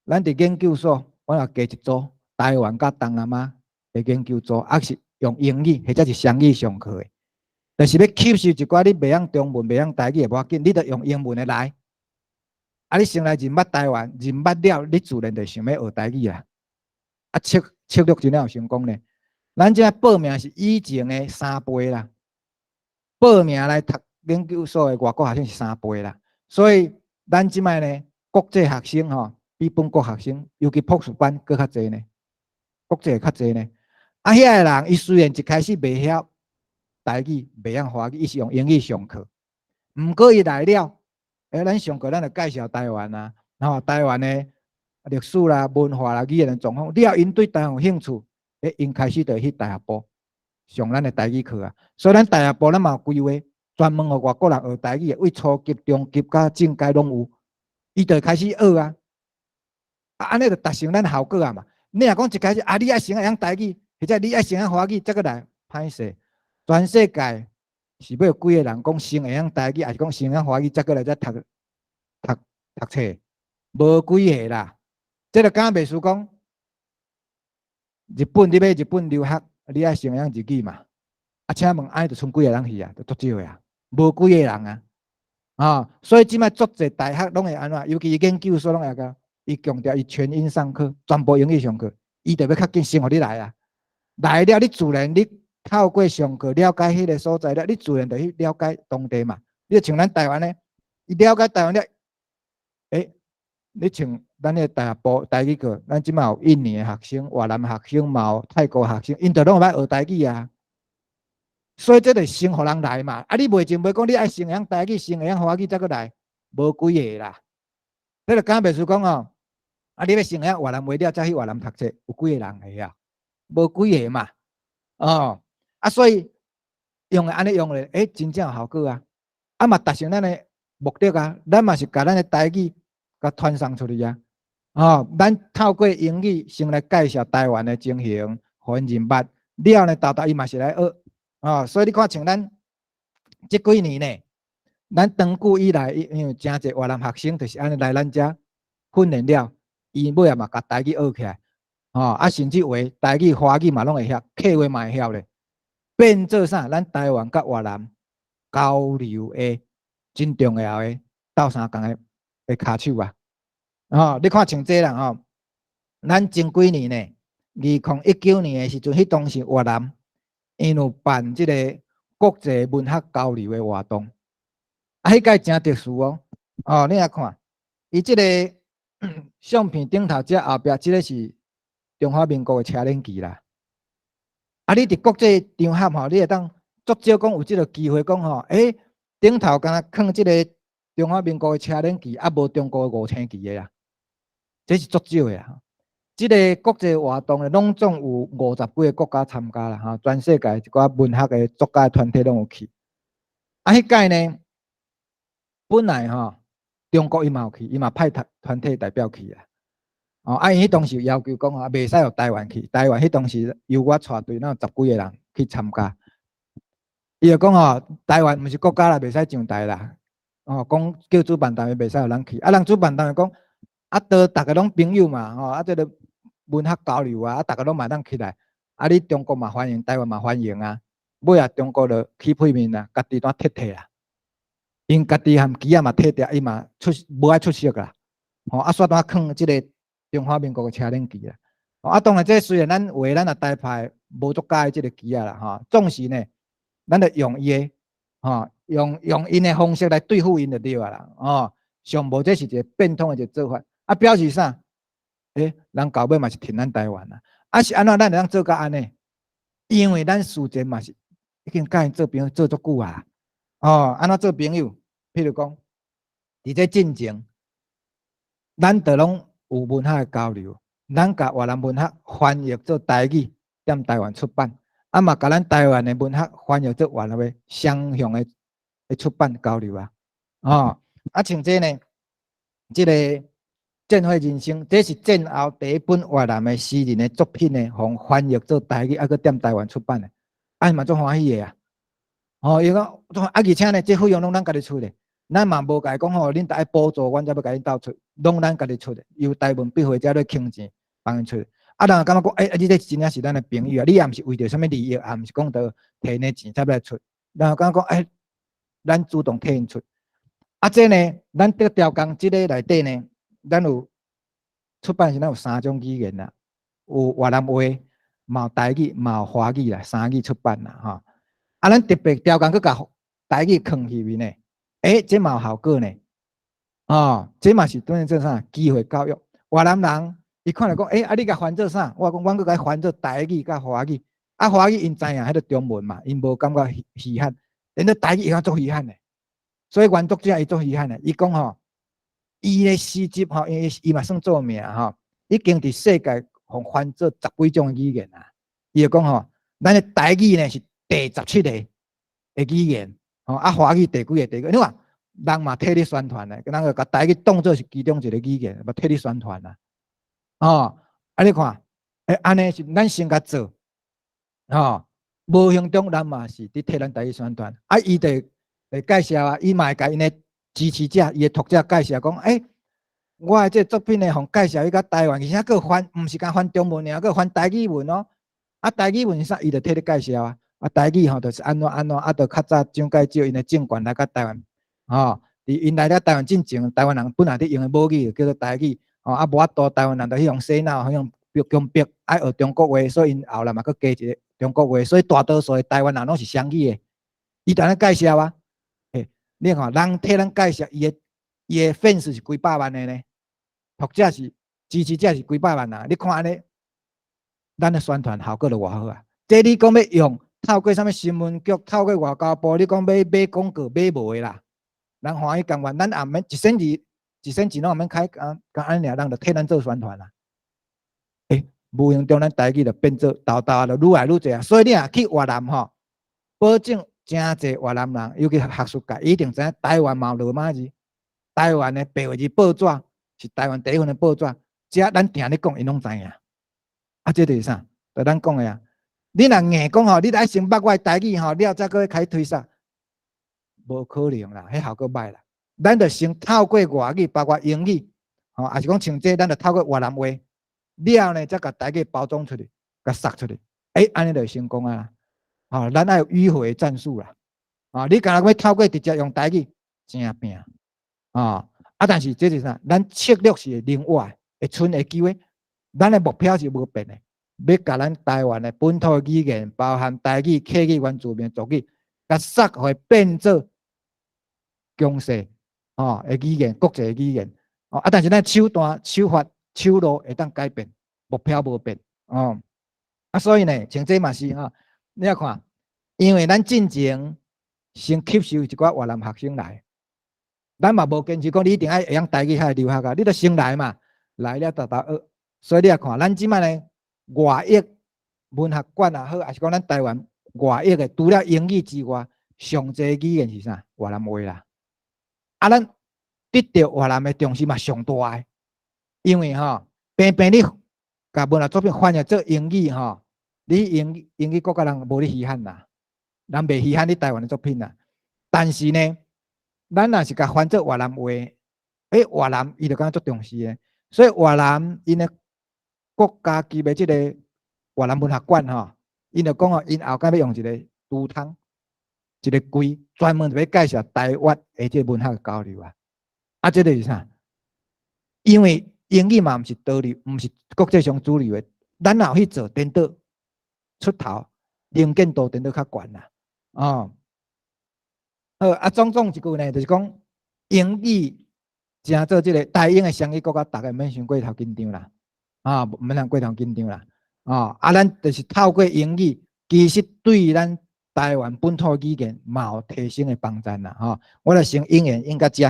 咱佇研究所，我也加一組台灣佮東南亞的研究組，啊是用英語或者是雙語上課的，就是欲吸收一寡你袂曉中文、袂曉台語的無要緊，你著用英文的來。啊，你先來認捌台灣，認捌了，你自然就想欲學台語啦。啊，策略真正有成功呢。咱這報名是以前的3倍啦，報名來讀研究所的外國學生是三倍啦。所以咱這擺呢，國際學生吼，比本國學生，尤其博士班閣較濟呢，國際較濟呢。啊，遐个人伊雖然一開始袂曉台語，袂曉華語，伊是用英語上課，毋過伊來了，欸，咱上課咱就介紹台灣啊，吼，台灣的歷史啦、文化啦、語言的狀況，了𪜶對台灣有興趣，欸，𪜶開始就會去大學部上咱的台語課啊。所以咱大學部咱嘛有規劃，專門予外國人學台語的，為初級、中級佮進階攏有，伊就會開始學啊。啊，按呢就達成咱效果啊嘛。你若講一開始啊，你愛先會曉台語，或者你愛先曉華語，才閣來，歹勢。全世界是欲有幾个人講先會曉台語，抑是講先會曉華語，才閣來遮讀讀讀冊？無幾个啦。這個敢袂輸講，日本你欲日本留學，你愛先會曉日語嘛？啊，請問按呢就賰幾个人去啊？就足少的啊，無幾个人啊。啊，所以這擺足濟大學攏會按怎？尤其研究所攏會共伊強調伊全英上課，全部英語上課，伊就欲較緊先予你來啊。來了，你自然你透過上課了解彼个所在了，你自然就去了解當地嘛。你像咱台灣呢，伊了解台灣了，欸，你像咱个大學部台語課，咱這擺有印尼的學生、越南學生，嘛有泰國學生，𪜶就攏會捌學台語啊。所以這就先予人來嘛。啊，你袂淨袂講你愛先會曉台語，先會曉華語才閣來，無幾个啦。你就敢袂輸講哦，啊，你欲先會曉越南話了，才去越南讀冊，有幾个人會曉？無幾个嘛。哦，啊，所以用按呢用咧，欸，真正有效果啊！啊嘛達成咱的目的啊，咱嘛是共咱的台語共傳送出去啊。哦，咱透過英語先來介紹台灣的情形，予𪜶認捌，了後呢，沓沓伊嘛是來學。哦，所以你看像咱這幾年呢，咱長久以來，因為誠濟越南學生就是按呢來咱遮訓練了，伊尾仔嘛共台語學起來，吼，啊，甚至話台語、華語嘛攏會曉，客話嘛會曉咧，變做啥？咱台灣佮越南交流的真重要的鬥相共的的跤手啊！吼，你看像這啦吼，咱前幾年呢，2019年的時陣，彼當時越南𪜶有辦這個國際文學交流的活動，啊，彼屆誠特殊哦，哦，你來看，伊這個相片頂頭這後壁，這个是中華民國的車輪旗啦。啊，你佇國際場合吼，你會當足少講有這个機會講吼，欸，頂頭敢若囥這个中華民國的車輪旗，啊，無中國的五星旗的啊，這是足少的啊。這个國際活動呢，攏總有50幾个國家參加啦，吼，全世界一寡文學的作家團體攏有去。啊，彼屆呢，本來吼，中國伊嘛有去，伊嘛派團團體代表去啊。哦，啊，𪜶彼當時要求講啊，袂使予台灣去，台灣彼當時由我帶隊，咱有十幾个人去參加。伊就講吼，台灣毋是國家啦，袂使上台啦。哦，講叫主辦單位袂使予咱去。啊，人主辦單位講，啊，都逐个攏朋友嘛，吼，啊，這个文學交流啊，啊，逐个攏嘛當起來。啊，你中國嘛歡迎，台灣嘛歡迎啊。尾仔中國就起屁面啊，家己單撤退啊。𪜶家己含旗仔嘛退掉，伊嘛出無愛出席啦。吼，啊，煞單囥這个中華民國的車輪旗啦。啊，當然這雖然咱話咱也台派無足佮意這个旗仔啦，吼，總是呢，咱就用伊的，吼，用用𪜶的方式來對付𪜶就對啊啦，哦，上無這是一个變通的一个做法。啊，表示啥？欸，人到尾嘛是挺咱台灣啊。啊是按怎咱會當做甲按呢？因為咱事前嘛是已經佮𪜶做朋友做足久啊。哦，按怎做朋友？譬如講，佇這進前，咱就攏有文學的交流，咱共越南文學翻譯做台語，踮台灣出版，啊嘛共咱台灣的文學翻譯做越南話，雙向的的出版交流啊。哦，啊像這呢，這个戰火人生，這是戰後第一本越南的詩人的作品呢，予翻譯做台語，啊閣踮台灣出版的，啊嘛足歡喜的啊。哦，伊講，啊而且呢，這費用攏咱家己出的，咱嘛無共伊講吼，恁著愛補助，阮才欲共恁鬥出，攏咱家己出的，由台文筆會遮咧傾錢幫𪜶出。啊，人感覺講，欸，你這真正是咱的朋友啊，你也毋是為著啥物利益，也毋是講著提呢錢才欲來出，人感覺講，欸，咱主動替𪜶出。啊，這呢，咱佇調工這个內底呢，咱有出版時，咱有三種語言啦，有越南話，嘛有台語，嘛有華語啦，三語出版啦，吼。啊，咱特別調工閣共台語囥去面呢，欸，這嘛有效果呢，哦，這嘛是等於做啥？機會教育。越南人伊看著講，欸，啊，你共翻做啥？我講，阮閣共翻做台語佮華語。啊，華語𪜶知影彼个中文嘛，𪜶無感覺稀罕，但是台語伊感覺足稀罕的。所以原作者伊足稀罕的，伊講吼，伊的詩集吼，因為伊嘛算著名吼，已經佇世界予翻做十幾種語言啊。伊就講吼，咱的台語呢是第17个的語言，吼啊，華語第幾个？第幾個？你看，人嘛替你宣傳的，人就共台語當做是其中一个語言，嘛替你宣傳啊。哦，啊你看，欸，按呢是咱先共做，吼，無形中咱嘛是佇替咱台語宣傳。啊，伊就會介紹啊，伊嘛會共𪜶的支持者、伊的讀者介紹講，欸，我的這個作品呢，予介紹去到台灣，而且閣翻，毋是干翻中文爾，閣翻台語文哦。啊，台語文是啥？伊就替你介紹啊。啊，台語吼就是按怎按怎，啊，就較早蔣介石𪜶的政權來到台灣，吼，佇𪜶來了台灣進前，台灣人本來佇用的母語叫做台語，吼，啊，無法度台灣人就彼予洗腦，彼予逼強迫愛學中國話，所以𪜶後來嘛閣加一个中國話，所以大多數的台灣人攏是雙語的。伊就按呢介紹啊，欸，你看人替咱介紹，伊的 fans 是幾百萬的呢，讀者是支持者是幾百萬人，你看按呢，咱的宣傳效果就偌好啊。這你講欲用透過啥物新聞局，透過外交部，你講欲買廣告買無的啦。人歡喜甘願，咱也毋免一仙二一仙錢攏毋免開，敢敢按呢爾，人就替咱做宣傳啦。欸，無形中咱台語就變做沓沓就愈來愈濟啊。所以你若去越南吼，保證誠濟越南人，尤其學術界，一定知影台灣嘛有羅馬字，台灣的白話字報紙是台灣第一份的報紙，這咱定咧講，𪜶攏知影。啊，這就是啥？就咱講的啊。你若硬講吼，你愛先捌我的台語吼，了才閣開始推捒，無可能啦，彼效果歹啦。咱就先透過外語，包括英語，吼，抑是講像這，咱就透過越南話，了呢，才共台語包裝出去，共殺出去，欸，按呢就會成功啊。吼，咱愛有迂迴戰術啦。啊，你敢若欲透過直接用台語，誠拼。啊，啊，但是這是啥？咱策略是會靈活的，會賰會機會。咱的目標是無變的，欲共咱台灣的本土語言，包含台語、客語、原住民族語，共殺予變做強勢吼的語言，國際語言。哦，啊，但是咱手段、手法、手路會當改變，目標無變。哦，啊，所以呢，像這嘛是吼，你仔看，因為咱進前先吸收一寡越南學生來，咱嘛無堅持講你一定愛會曉台語才會留學啊，你著先來嘛，來了沓沓學。所以你仔看，咱這擺呢外譯文學館也好，抑是講咱台灣外譯的，除了英語之外，上濟語言是啥？越南話啦。啊，咱得著越南的重視嘛上大的，因為吼，平平你共文學作品翻譯做英語吼，你英英語國家人無咧稀罕啦，人袂稀罕你台灣的作品啦。但是呢，咱若是共翻做越南話，欸，越南伊就感覺足重視的，所以越南𪜶的國家級的這個越南文學館吼，𪜶就講哦，𪜶後蓋欲用一个櫥窗，一个櫃，專門就欲介紹台灣的這個文學交流啊。啊，這個是啥？因為英語嘛毋是主流，毋是國際上主流的，咱若有去做，顛倒出頭，能見度顛倒較懸啦。哦，好啊，總總一句呢，就是講英語誠做這個台英的雙語國家，逐家毋免傷過頭緊張啦。啊，毋免通過頭緊張啦。啊，啊，咱就是透過英語，其實對咱台灣本土語言嘛有提升的幫助啦。吼，我就先引言引到遮。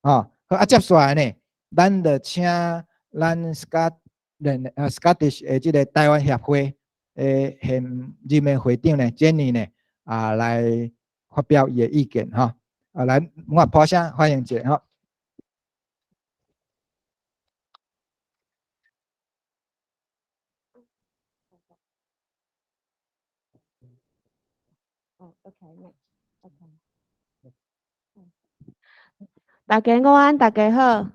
吼，好啊，接紲來呢，咱就請咱 Scotland 啊 Scottish 的這個台灣協會的現任的會長呢，Jenny 呢，啊來發表伊的意見吼。啊，來，我拍聲歡迎一下吼。哦，OK，next，OK。大家午安，大家好。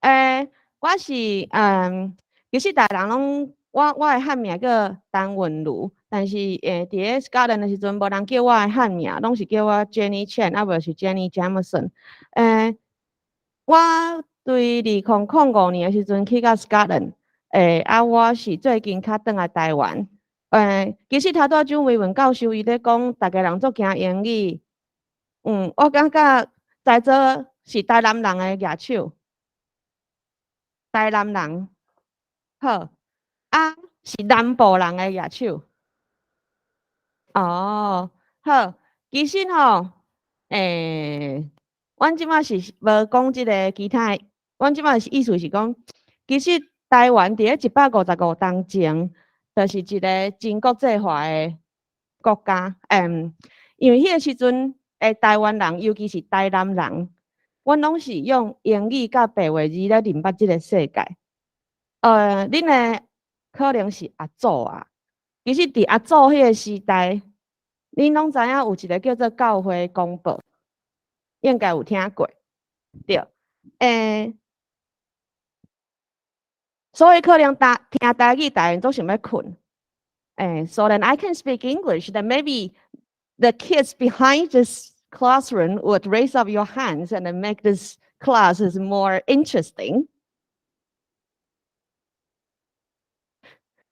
欸，我是其實逐人攏，我的漢名叫陳韻如，但是佇咧 Scotland 的時陣，無人叫我的漢名，攏是叫我 Jenny Chen，啊無是 Jenny Jamieson。我對2005年的時陣去到 Scotland，啊，我是最近較轉來台灣。其實頭拄仔蔣維文教授伊咧講，逐家人足驚英語。我感覺在座是台南人的舉手。台南人，好，啊，是南部人的舉手。哦，好，其實吼，阮這擺是無講這个其他的，阮這擺是意思是講，其實台灣佇咧155冬前，就是一个真國際化的國家。因為彼个時陣的台灣人，尤其是台南人，阮攏是用英語佮白話字來認捌這个世界。恁的可能是阿祖啊。其實佇阿祖彼个時代，恁攏知影有一个叫做教會公報，應該有聽過，對。所以可能聽台語，逐家足想欲睏。So then I can speak English, then maybe the kids behind this classroom would raise up your hands and then make this class is more interesting.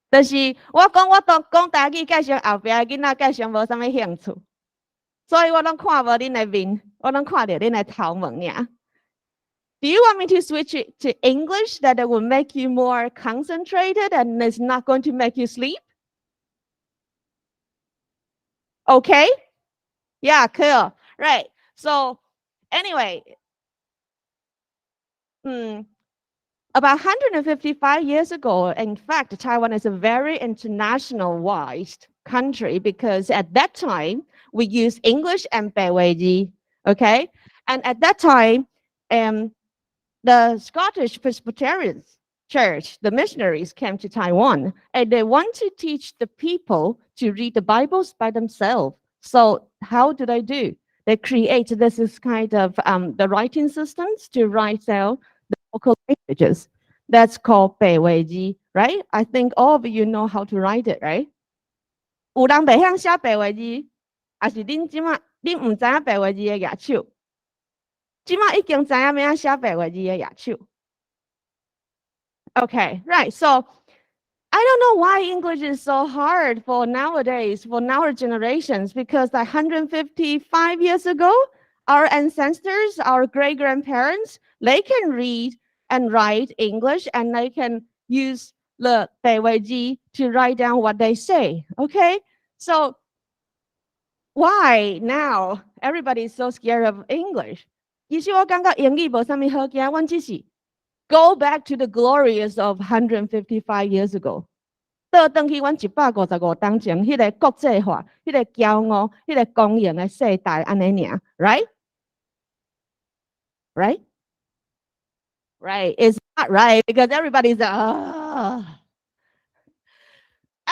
就是我講我當講台語，蓋上後壁的囡仔蓋上無啥物興趣，所以我攏看無恁的面，我攏看著恁的頭毛爾。Do you want me to switch it to English, that it will make you more concentrated and it's not going to make you sleep? Okay? Yeah, cool. Right. So anyway, about 155 years ago, in fact, Taiwan is a very internationalized country because at that time we use English and 白話字, okay? And at that time, the Scottish Presbyterian Church, the missionaries, came to Taiwan and they want to teach the people to read the Bibles by themselves. So how do they do? They create this is kind of the writing systems to write down the local languages. That's called 白話字, right? I think all of you know how to write it, right? 有人袂曉寫白話字，抑是恁這馬恁毋知影白話字的舉手？這馬已經知影欲按怎寫白話字的舉手。Okay, right. So I don't know why English is so hard for nowadays, for our generations, because like 155 years ago, our ancestors, our great grandparents, they can read and write English and they can use the 白話字 to write down what they say. Okay, so why now everybody is so scared of English? 其實我感覺英語無啥物好驚，阮只是 go back to the glorious of 155 years ago。倒轉去阮155冬前，彼个國際化、彼个驕傲、彼个光榮的世代，按呢爾，right? Right? Right. It's not right because everybody's ah.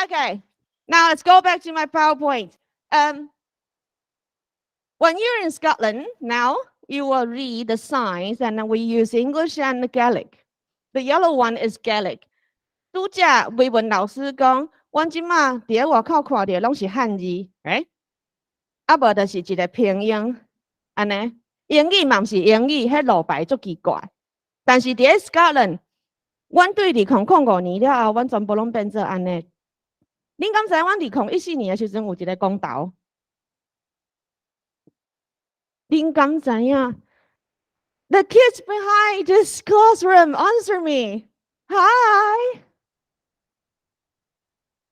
Okay, now let's go back to my PowerPoint. When you're in Scotland now, you will read the signs and we use English and Gaelic. The yellow one is Gaelic. 拄才維文老師講，阮這馬佇咧外口看著攏是漢字，right？啊無就是一個拼音，按呢？英語嘛毋是英語，彼路牌足奇怪。但是佇咧 Scotland，阮對2005年了後，阮全部攏變做按呢。恁敢知阮2014年的時陣有一個公投？恁敢知影？The kids behind this classroom, answer me. Hi.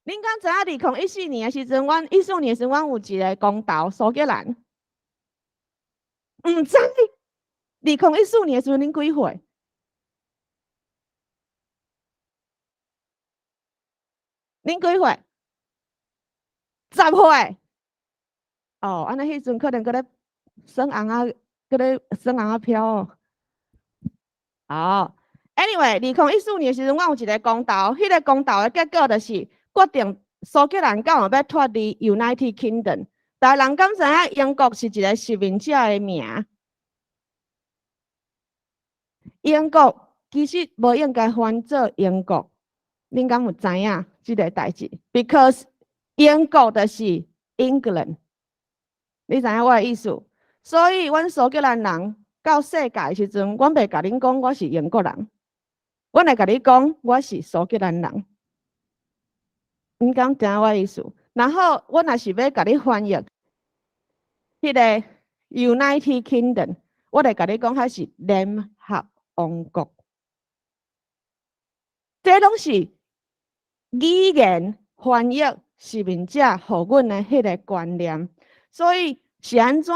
恁敢知影2014年的時陣，阮一四年的時陣，阮有一個公投蘇格蘭？毋知。2014年的時陣，恁幾歲？恁幾歲？10歲。哦，按呢彼陣可能閣咧耍尪仔，閣咧耍尪仔飄哦。哦，Anyway，2014年的時陣，阮有一個公投，彼個公投的結果就是決定蘇格蘭敢有欲脫離 United Kingdom。逐家人敢知影英國是一個殖民者的名？英國其實無應該翻做英國，恁敢有知影這個代誌？Because 英國就是 England，你知影我的意思？所以，阮蘇格蘭人到世界的時陣，阮袂共恁講我是英國人，阮會共你講我是蘇格蘭人。你敢知影我的意思？然後，我若是欲共你翻譯，彼個 United Kingdom，我會共你講彼是聯合王國。這攏是語言翻譯殖民者予阮的彼個觀念，所以是按怎？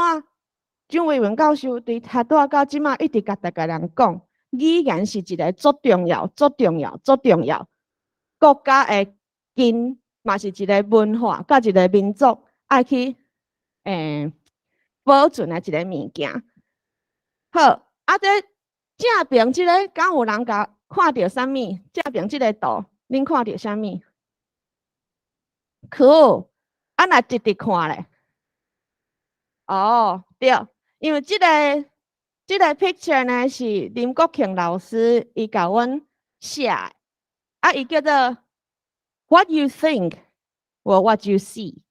蔣維文教授佇頭拄到這馬一直共逐家人講，語言是一個足重要、足重要、足重要國家的根，嘛是一個文化，佮一個民族愛去保存的一個物件。好，啊，這正邊這个，敢有人共看著啥物？正邊這个圖，恁看著啥物？Cool，啊，若直直看咧？哦，對，因為這個 picture 呢是林國慶老師伊共阮寫的，啊，伊叫做 What you think or what you see，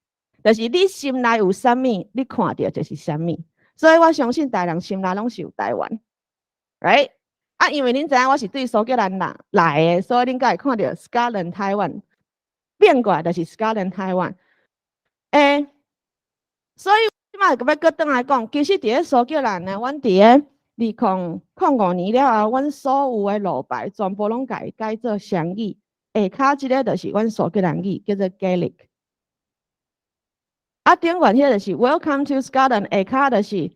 就是你心內有啥物，你看著就是啥物。所以我相信逐人心內攏是有台灣，right？啊，因為恁知影我是對蘇格蘭人來的，所以恁才會看著 Scotland 台灣變過來就是 Scotland 台灣。所以這擺閣欲閣轉來講，其實佇咧蘇格蘭呢，阮佇咧2005年了後，阮所有的路牌全部攏共伊改做雙語，下跤這个就是阮蘇格蘭語，叫做 Gaelic。啊，頂懸彼个就是 Welcome to Scotland，下跤就是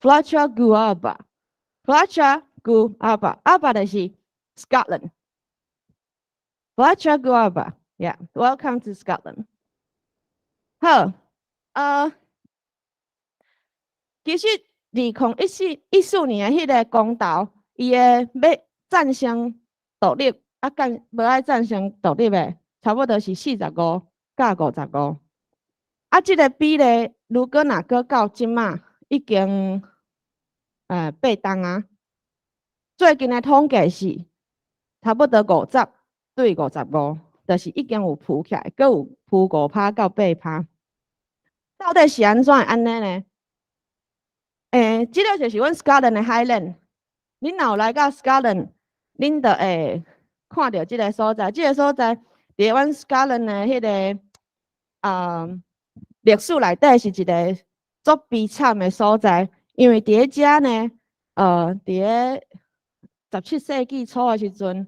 Fáilte go Alba，Fáilte go Alba，Alba 就是 Scotland。Fáilte go Alba，yeah，Welcome to Scotland。好，其實2014年的彼个公投，伊的欲贊成獨立，啊，佮無愛贊成獨立的，差不多是45佮55。啊，這个比例如果若閣到這馬已經8冬啊。最近的統計是差不多50對55，就是已經有浮起來，閣有浮5趴到8趴。到底是按怎會按呢呢？這个就是阮 Scotland 的 Highland。恁若有來到 Scotland，恁就會看著這个所在。這个所在佇阮 Scotland 的彼个歷史內底是一个足悲慘的所在，因為佇咧遮呢，佇咧17世紀初的時陣，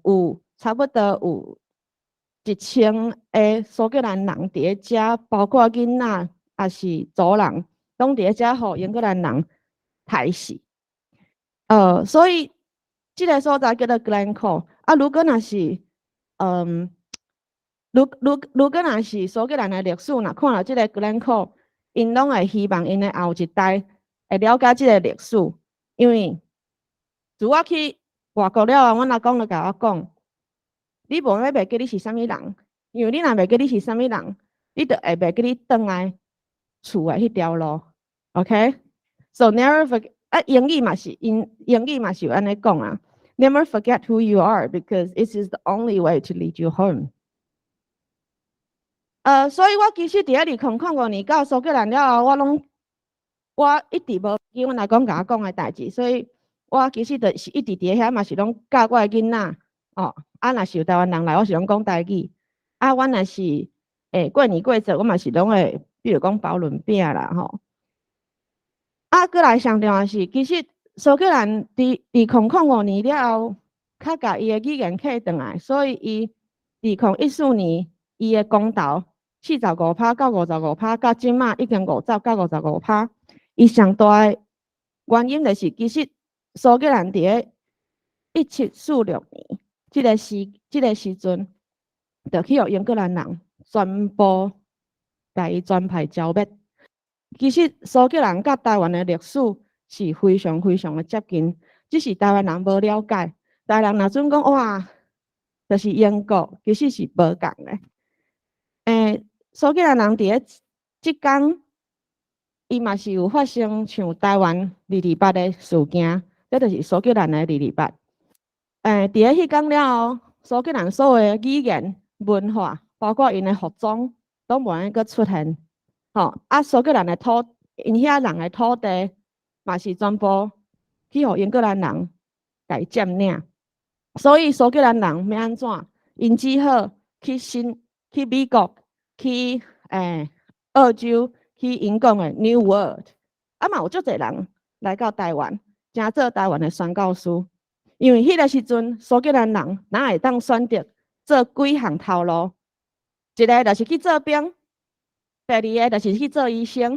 有差不多有1000個蘇格蘭人佇咧遮，包括囡仔，抑是族人，攏佇咧遮予英格蘭人刣死。所以這个所在叫做 Glencoe。啊，如果若是蘇格蘭的歷史，若看著這个 Glencoe，𪜶攏會希望𪜶的後一代會了解這个歷史，因為自我去外國了後，阮阿公就共我講：你無欲袂記你是啥物人，因為你若袂記你是啥物人，你就會袂記你轉來厝的彼條路。OK？So never forget。啊，英語嘛是有按呢講啊。Never forget who you are, because it is the only way to lead you home。所以我其實佇咧2005年到蘇格蘭了後，我一直無記阮阿公共我講的代誌，所以我其實就是一直佇咧遐嘛是攏教我的囡仔，哦，啊，若是有台灣人來，我是攏講台語。啊，阮若是過年過節，我嘛是攏會，比如講包潤餅啦，吼。啊，閣來上重要是，其實蘇格蘭佇2005年了後，較共伊的語言契轉來，所以伊2014年伊的公投45趴到55趴，到這馬已經50到55趴。伊上大的原因就是，其實蘇格蘭佇咧1746年這个時陣，就去予英格蘭人全部共伊全排剿滅。其實蘇格蘭佮台灣的歷史是非常非常的接近，只是台灣人無了解。台灣人若準講哇，就是英國，其實是無仝的。蘇格蘭人佇咧這工，伊嘛是有發生像台灣228的事件，這就是蘇格蘭的二二八。佇咧彼工了後，蘇格蘭所有的語言、文化，包括𪜶的服裝，攏無法閣出現。吼，啊，蘇格蘭的土，𪜶遐人的土地，嘛是全部去予英格蘭人共伊佔領。所以蘇格蘭人欲按怎？𪜶只好去美國，去澳洲，去𪜶講的 New World。啊嘛有足濟人來到台灣，成做台灣的宣教師。因為彼个時陣，蘇格蘭人哪會當選擇做幾項頭路？一个就是去做兵，第二个就是去做醫生，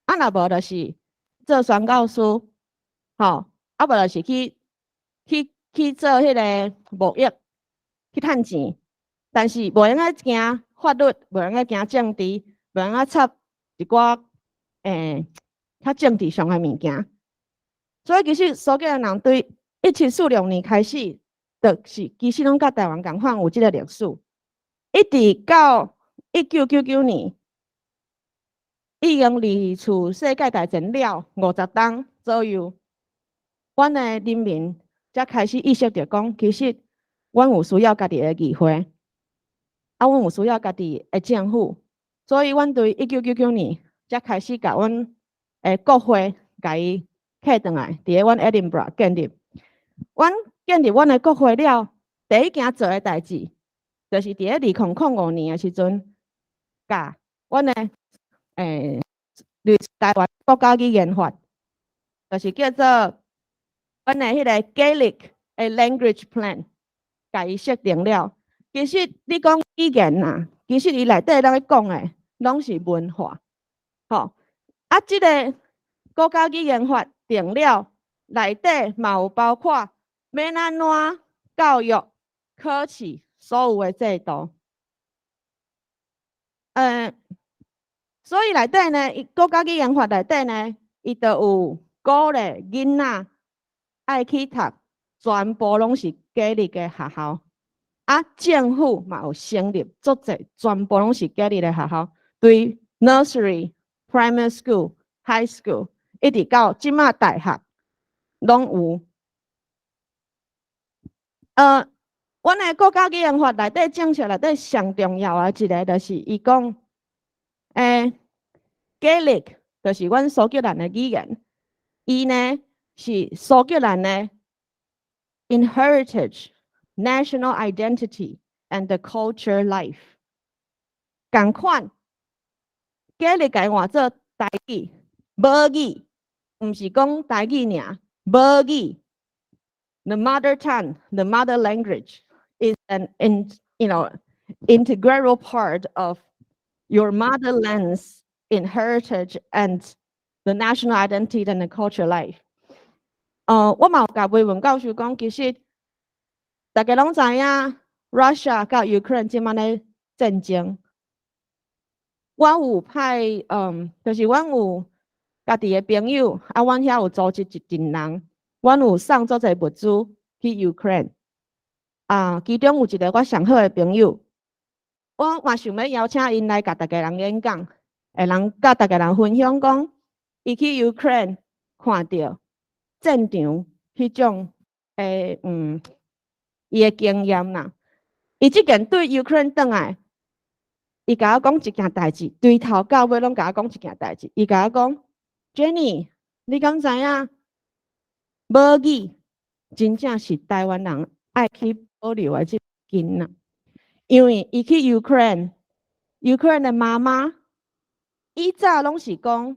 啊若無就是做宣教師，吼，啊無就是去做彼个貿易，去趁錢。但是無閒得行法律，無閒得行政治，無閒得插一寡較政治上的物件。所以其實蘇格蘭人對1746年開始，就是其實攏佮台灣仝款有這个歷史，一直到1999年，已經二次世界大戰了50冬左右，阮的人民才開始意識著講，其實阮有需要家己的議會，啊，阮有需要家己的政府，所以阮對1999年才開始共阮的國會共伊揢轉來，佇咧阮 Edinburgh 建立。阮建立阮的國會了，第一件做的代誌，就是佇咧2005年的時陣，共阮的台灣國家語言法，就是叫做阮的彼個 Gaelic 的 Language Plan，共伊設定了。其實你講語言啊，其實伊內底攏咧講的，攏是文化，吼。啊，這个國家語言法定了，內底嘛有包括欲按怎教育、考試所有的制度。所以內底呢，伊國家語言法內底呢，伊就有鼓勵囡仔愛去讀，全部攏是加立的學校。啊，政府嘛有成立足濟，全部攏是加立的學校，對 nursery、primary school、high school，一直到這馬大學，攏有。阮的國家語言法內底政策內底上重要的一个，就是伊講，Gaelic 就是阮蘇格蘭的語言，伊呢是蘇格蘭的 inheritage、national identity and the culture life。仝款，Gaelic 共伊換做台語、母語，毋是講台語爾，母語。The mother tongue, the mother language is an in, you know, integral part of your motherland's inheritage and the national identity and the culture life。我嘛有共維文教授講，其實大家攏知影，Russia 佮 Ukraine 這擺咧戰爭。我有派，就是阮有家己的朋友，啊，阮遐有組織一陣人，阮有送足濟物資去 Ukraine。啊，其中有一个我上好的朋友，我嘛想欲邀請𪜶來共逐家人演講，會通佮逐家人分享講，伊去 Ukraine 看著戰場彼種的，伊的經驗啦。伊這間對 Ukraine 轉來，伊共我講一件代誌，對頭到尾攏共我講一件代誌。伊共我講，Jenny，你敢知影？母語真正是台灣人愛去保留的這根啊！因為伊去 Ukraine，Ukraine 的媽媽以早攏是講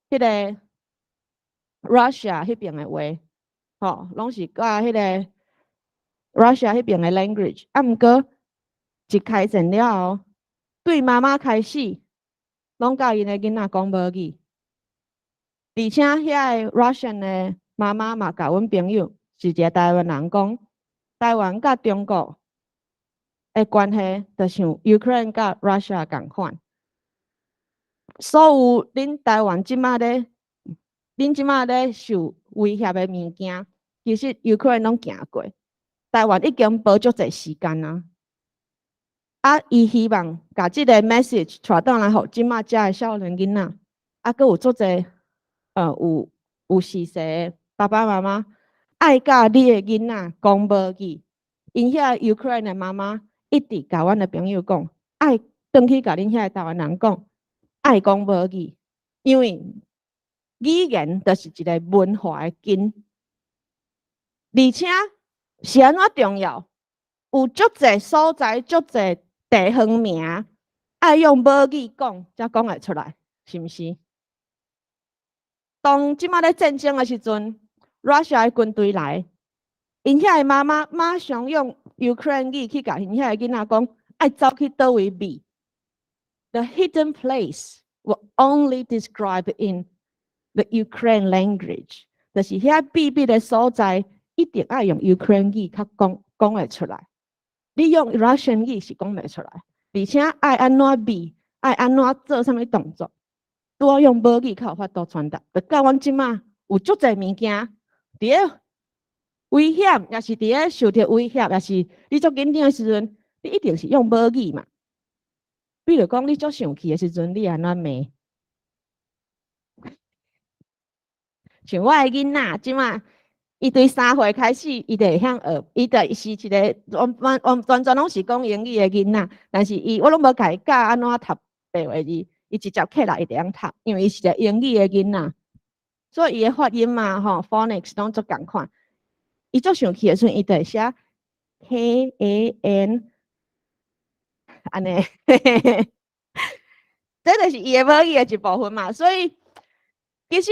彼个 Russia 彼爿的話，吼，攏是佮彼个 Russia 彼爿的 language。啊，毋過一開戰了後，對媽媽開始，攏佮𪜶的囡仔講母語，而且遐个 Russian 的媽媽嘛，共阮朋友是一个台灣人講，台灣佮中國的關係，就像 Ukraine 佮 Russia 仝款。所有恁台灣這馬咧，恁這馬咧受威脅的物件，其實 Ukraine 攏行過，台灣已經無足濟時間啊。啊，伊希望共這个 message 帶轉來予這馬遮的少年囡仔，啊，閣有足濟有勢勢的爸爸媽媽，愛佮你的囡仔講母語。𪜶遐 Ukraine 的媽媽一直共阮的朋友講，愛轉去共恁遐的台灣人講，愛講母語，因為語言就是一个文化的根，而且是按怎重要？有足濟所在，足濟地方名，愛用母語講，才講會出來，是毋是？當這馬咧戰爭的時陣，Russia 的軍隊來，𪜶遐的媽媽馬上用 Ukraine 語去共𪜶遐的囡仔講，愛走去佗位避。The hidden place were only described in the Ukraine language，就是遐秘密的所在，一定愛用 Ukraine 語較講講會出來。你用 Russian 語是講袂出來，而且愛按怎避，愛按怎做啥物動作，拄好用母語較有法度傳達。就佮阮這馬有足濟物件，佇咧危險，抑是佇咧受著威脅，抑是你足緊張的時陣，你一定是用母語嘛。比如講，你足生氣的時陣，你按怎罵？像我的囡仔，這馬伊對3歲開始，伊就會曉學，伊就是一個完完完全全攏是講英語的囡仔，但是伊我攏無共伊教按怎讀白話字，伊直接起來伊就會曉讀，因為伊是一個英語的囡仔，所以伊的發音嘛，吼，phonics 攏足仝款。伊足生氣的時陣，伊就會寫 KAN 按呢，這就是伊的母語的一部分嘛。所以其實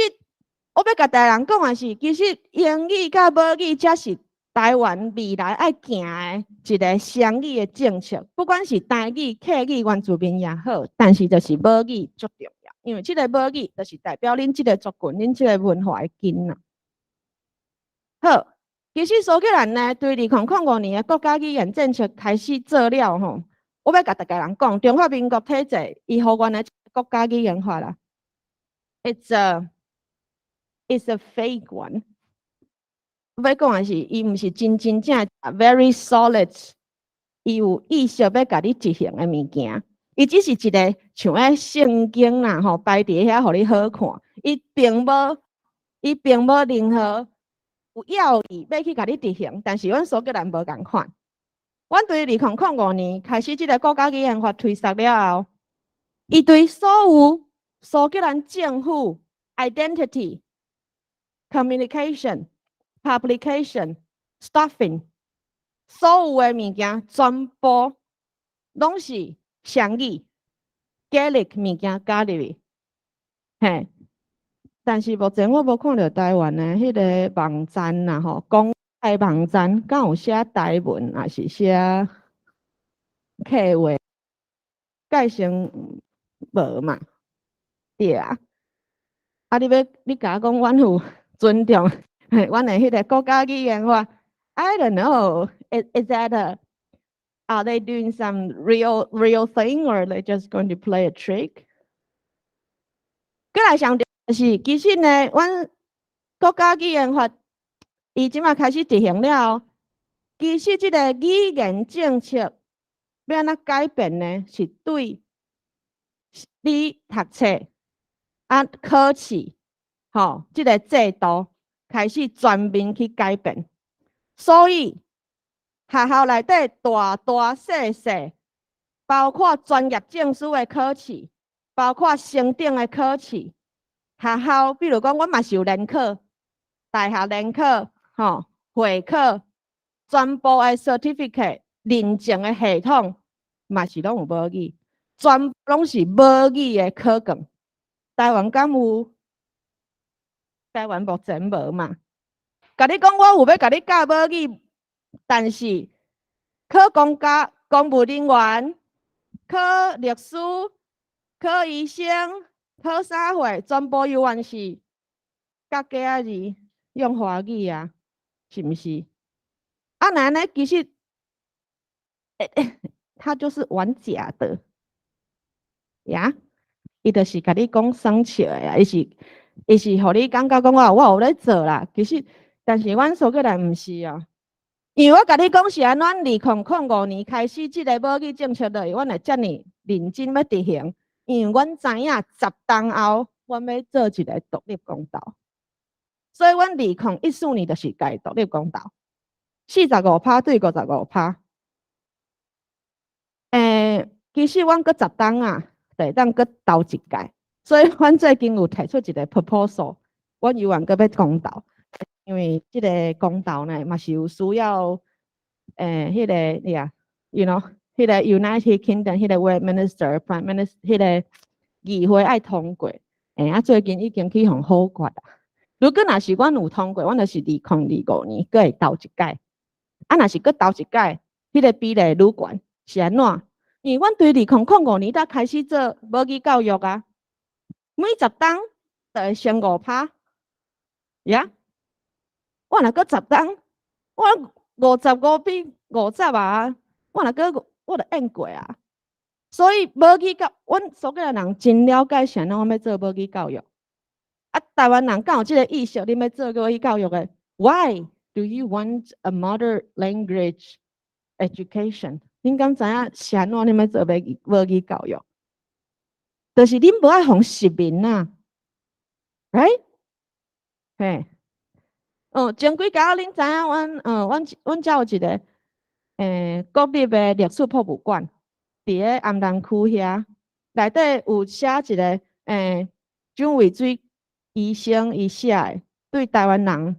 我欲共大人講的是，其實英語佮母語才是台灣未來愛行的一個雙語的政策，不管是台語、客語、原住民也好，但是就是母語足重要，因為這個母語就是代表恁這個族群、恁這個文化的根啊。好，其實蘇格蘭呢，對2005年的國家語言政策開始做了吼，我欲共逐家人講，中華民國體制伊予阮的國家語言法啦，It's a fake one。欲講的是，伊毋是真真正 very solid，伊有意識欲共你執行的物件，伊只是一個像彼聖經啦吼，擺佇遐予你好看，伊並無任何有要義欲去共你執行，但是阮蘇格蘭無仝款。阮對2005年開始這個國家語言法推實了後，伊對所有蘇格蘭政府 identity、communication、publication、staffing 所有的物件全部攏是雙語，Gaelic 物件加入去，嘿。但是目前我無看著台灣的彼个網站啦吼，公開網站敢有寫台文，抑是寫客話？蓋成無嘛？對啊。啊，你欲你共我講，阮有尊重阮的彼个國家語言法？I don't know. Is that a are they doing some real thing or they just going to play a trick？閣來上是，其實呢，阮國家語言法伊這馬開始執行了後，其實這個語言政策欲按怎改變呢？是對你讀冊啊考試，吼，這個制度開始全面去改變。所以學校內底大大細細，包括專業證書的考試，包括升等的考試，學校比如講，阮嘛是有聯考，大學聯考，吼，會考，全部的 certificate 認證的系統，嘛是攏有母語，全部攏是母語的考卷。台灣敢有？台灣目前無嘛。共你講，我有欲共你教母語，但是考公家公務人員、考律師、考醫生、考啥貨，全部猶原是佮假仔字用華語啊，是毋是？啊，若按呢，其實，他就是玩假的，呀，伊就是共你講耍笑的啊，伊是予你感覺講我有咧做啦，其實，但是阮蘇格蘭毋是哦，因為我共你講是按怎，2005年開始這個母語政策落去，阮會遮爾認真欲執行，因為阮知影10冬後，阮欲做一個獨立公投，所以阮2014年就是共獨立公投，45%對55%。其實阮閣10冬啊，就會當閣投一屆，所以阮最近有提出一個 proposal，阮猶原閣欲公投，因為這個公投呢，嘛是有需要，彼個呀，彼個 United Kingdom 彼個 Westminster Prime Minister 彼個議會愛通過，啊，最近已經去予否決啊。如果若是阮有通過，阮就是2025年閣會投一屆，啊，若是閣投一屆，彼個比例愈懸，是按怎？因為阮對2005年才開始做母語教育啊，每10冬就會升5趴，呀，我若閣十冬，我55比50啊，我若閣我就淹過啊。所以母語教，阮蘇格蘭人真了解啥物，阮欲做母語教育。啊，台灣人敢有這個意識？恁欲做母語教育的？Why do Do you want a mother language education？恁敢知影是按怎恁欲做母語教育？就是恁無愛予殖民啊，right？嘿，哦，前幾工恁知影阮遮有一個國立的歷史博物館，佇咧安南區遐，內底有寫一個蔣渭水醫生伊寫的，對台灣人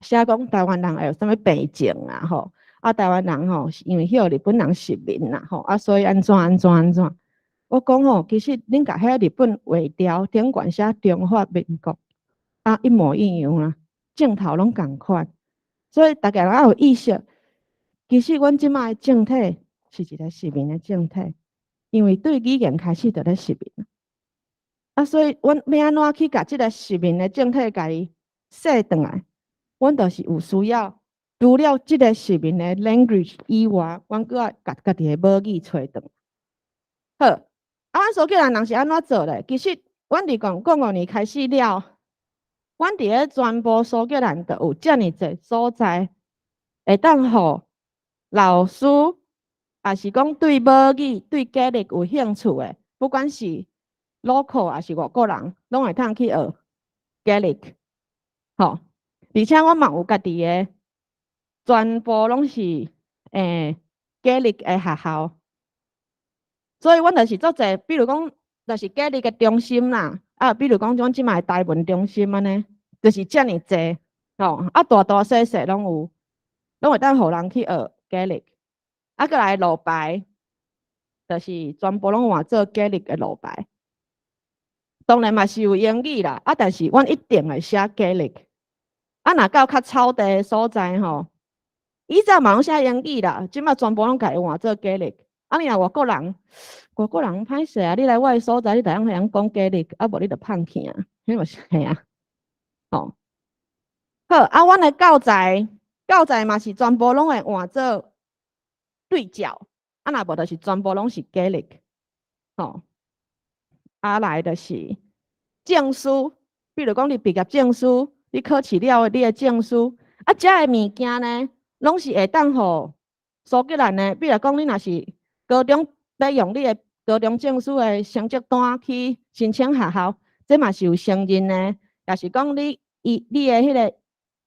寫講台灣人會有啥物病症啊吼，啊台灣人吼因為予日本人殖民啦吼，啊所以按怎按怎按怎。我講吼，其實恁共彼個日本劃掉，頂懸寫中華民國，啊一模一樣啦，鏡頭攏仝款，所以逐家人愛有意識。其實阮這擺的政體是一個殖民的政體，因為對語言開始就咧殖民。啊，所以阮欲按怎去共這個殖民的政體共伊洗轉來？阮就是有需要，除了這個殖民的 language 以外，阮閣愛共家己的母語揣轉。好，啊，阮蘇格蘭人是按怎做咧？其實，阮佇2005年開始了，阮佇咧全部蘇格蘭就有遮爾濟所在，會當予老師，抑是講對母語、對教育有興趣的，不管是 local 抑是外國人，攏會通去學 Gaelic。吼，而且阮嘛有家己的，全部攏是Gaelic 的學校，所以阮就是足濟，比如講，就是 Gaelic 的中心啦，啊，比如講阮這擺台文中心按呢，就是遮爾濟，吼，啊大大細細攏有，攏會當予人去學 Gaelic。啊，閣來路牌，就是全部攏換做 Gaelic 的路牌。當然嘛是有英語啦，啊，但是阮一定會寫 Gaelic。啊，若到較草地的所在吼，以前嘛攏寫英語啦，這擺全部攏共伊換做 Gaelic。啊，你若外國人，外國人歹勢啊，你來我的所在，你著愛曉講 Gaelic，啊無你著放棄啊，彼嘛是嘿啊，吼。好，啊，阮的教材，教材嘛是全部攏會換做對照，啊，若無就是全部攏是 Gaelic，吼。啊，來就是證書，比如講你畢業證書，你考試了的你的證書，啊，遮的物件呢，攏是會當予蘇格蘭的，比如講你若是高中欲用你的高中證書的成績單去申請學校，這嘛是有承認的。抑是講你的彼個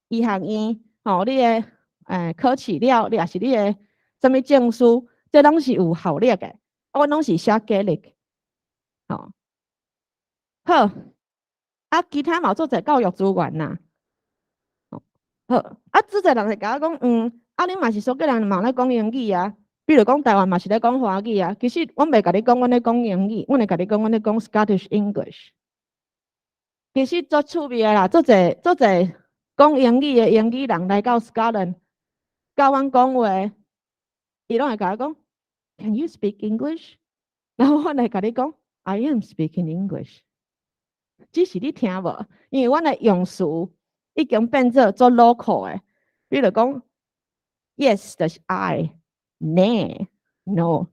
醫學院，吼，你的考試了，你抑是你的啥物證書，這攏是有效力的。啊，阮攏是寫 Gaelic，吼。好，啊，其他嘛有足濟教育資源啦。好，啊，足濟人會共我講，啊，恁嘛是蘇格蘭嘛咧講英語啊，比如講台灣嘛是咧講華語啊。其實阮袂共你講，阮咧講英語，阮會共你講，阮咧講 Scottish English。其實足趣味的啦，足濟足濟講英語的英語人來到 Scotland，佮阮講話，伊攏會共我講，Can you speak English？然後阮會共你講，I am speaking English。只是你聽無，因為阮的用詞已經變做足 local 的，比如講，yes 就是 aye，na，no，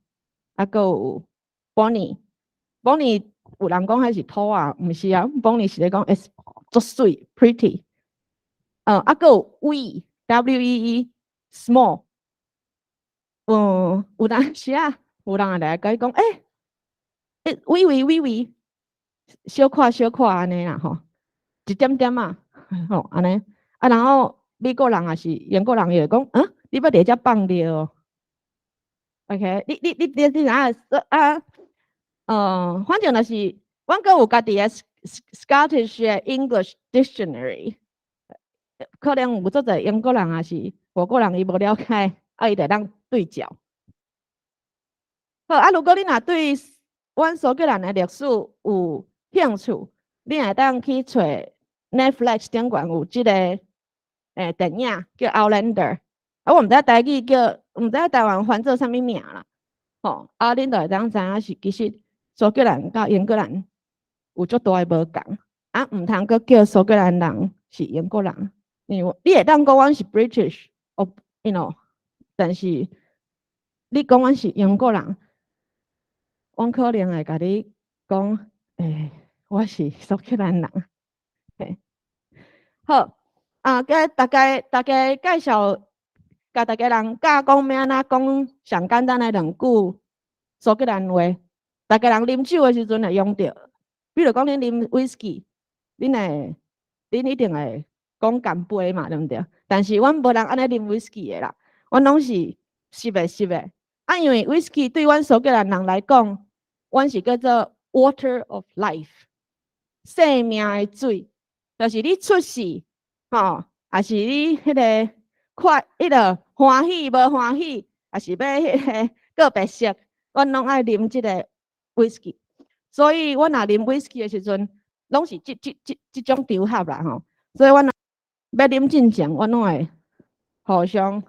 啊，閣有 bonny，bonny 有人講彼是兔仔，毋是啊，bonny 是咧講會足媠，pretty，啊，閣有 wee，w e e，small，有當時啊，有人會來共你講，欸，wee wee wee wee，小可小可按呢啦吼，一點點仔，吼按呢，啊，然後美國人抑是英國人，伊會講，啊，你欲佇遮放尿哦？OK，你知影啊？反正就是，阮閣有家己的 Scottish English Dictionary，可能有足濟英國人抑是外國人伊無了解，啊，伊就會當對照。好，啊，如果你若對阮蘇格蘭的歷史有興趣，你會當去揣 Netflix 頂懸有這個電影叫《Outlander》，啊，我毋知台語叫，毋知台灣翻做啥物名啦，吼，啊，恁就會當知影是其實蘇格蘭佮英格蘭有足大的無仝，啊，毋通閣叫蘇格蘭人是英國人，因為你會當講阮是 British，哦，you know，但是你講阮是英國人，阮可能會共你講，欸，我是蘇格蘭人，嘿，好，啊，佮大概大家介紹，共逐家人教講欲按怎講上簡單的兩句蘇格蘭話，逐家人啉酒的時陣會用著。比如講，恁啉威士忌，恁一定會講乾杯嘛，對毋對？但是阮無人按呢啉威士忌的啦，阮攏是爍的爍的。啊，因為威士忌對阮蘇格蘭人來講，阮是叫做 water of life，生命的水，就是你出世，吼，抑是你彼个快，彼个歡喜無歡喜，抑是欲彼個告別式，阮攏愛啉這个威士忌。所以，阮若啉威士忌的時陣，攏是這種場合啦吼。所以，阮若欲啉進前，阮攏會互相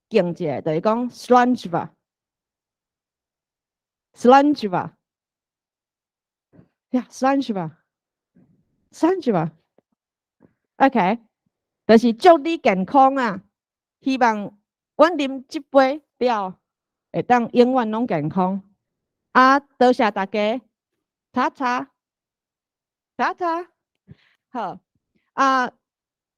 敬一下，就是講 Slàinte mhath，Slàinte mhath，呀，Slàinte mhath，Slàinte mhath，OK，就是祝你健康啊！希望阮啉這杯了，會當永遠攏健康。啊，多謝大家，ta ta ta ta，好啊。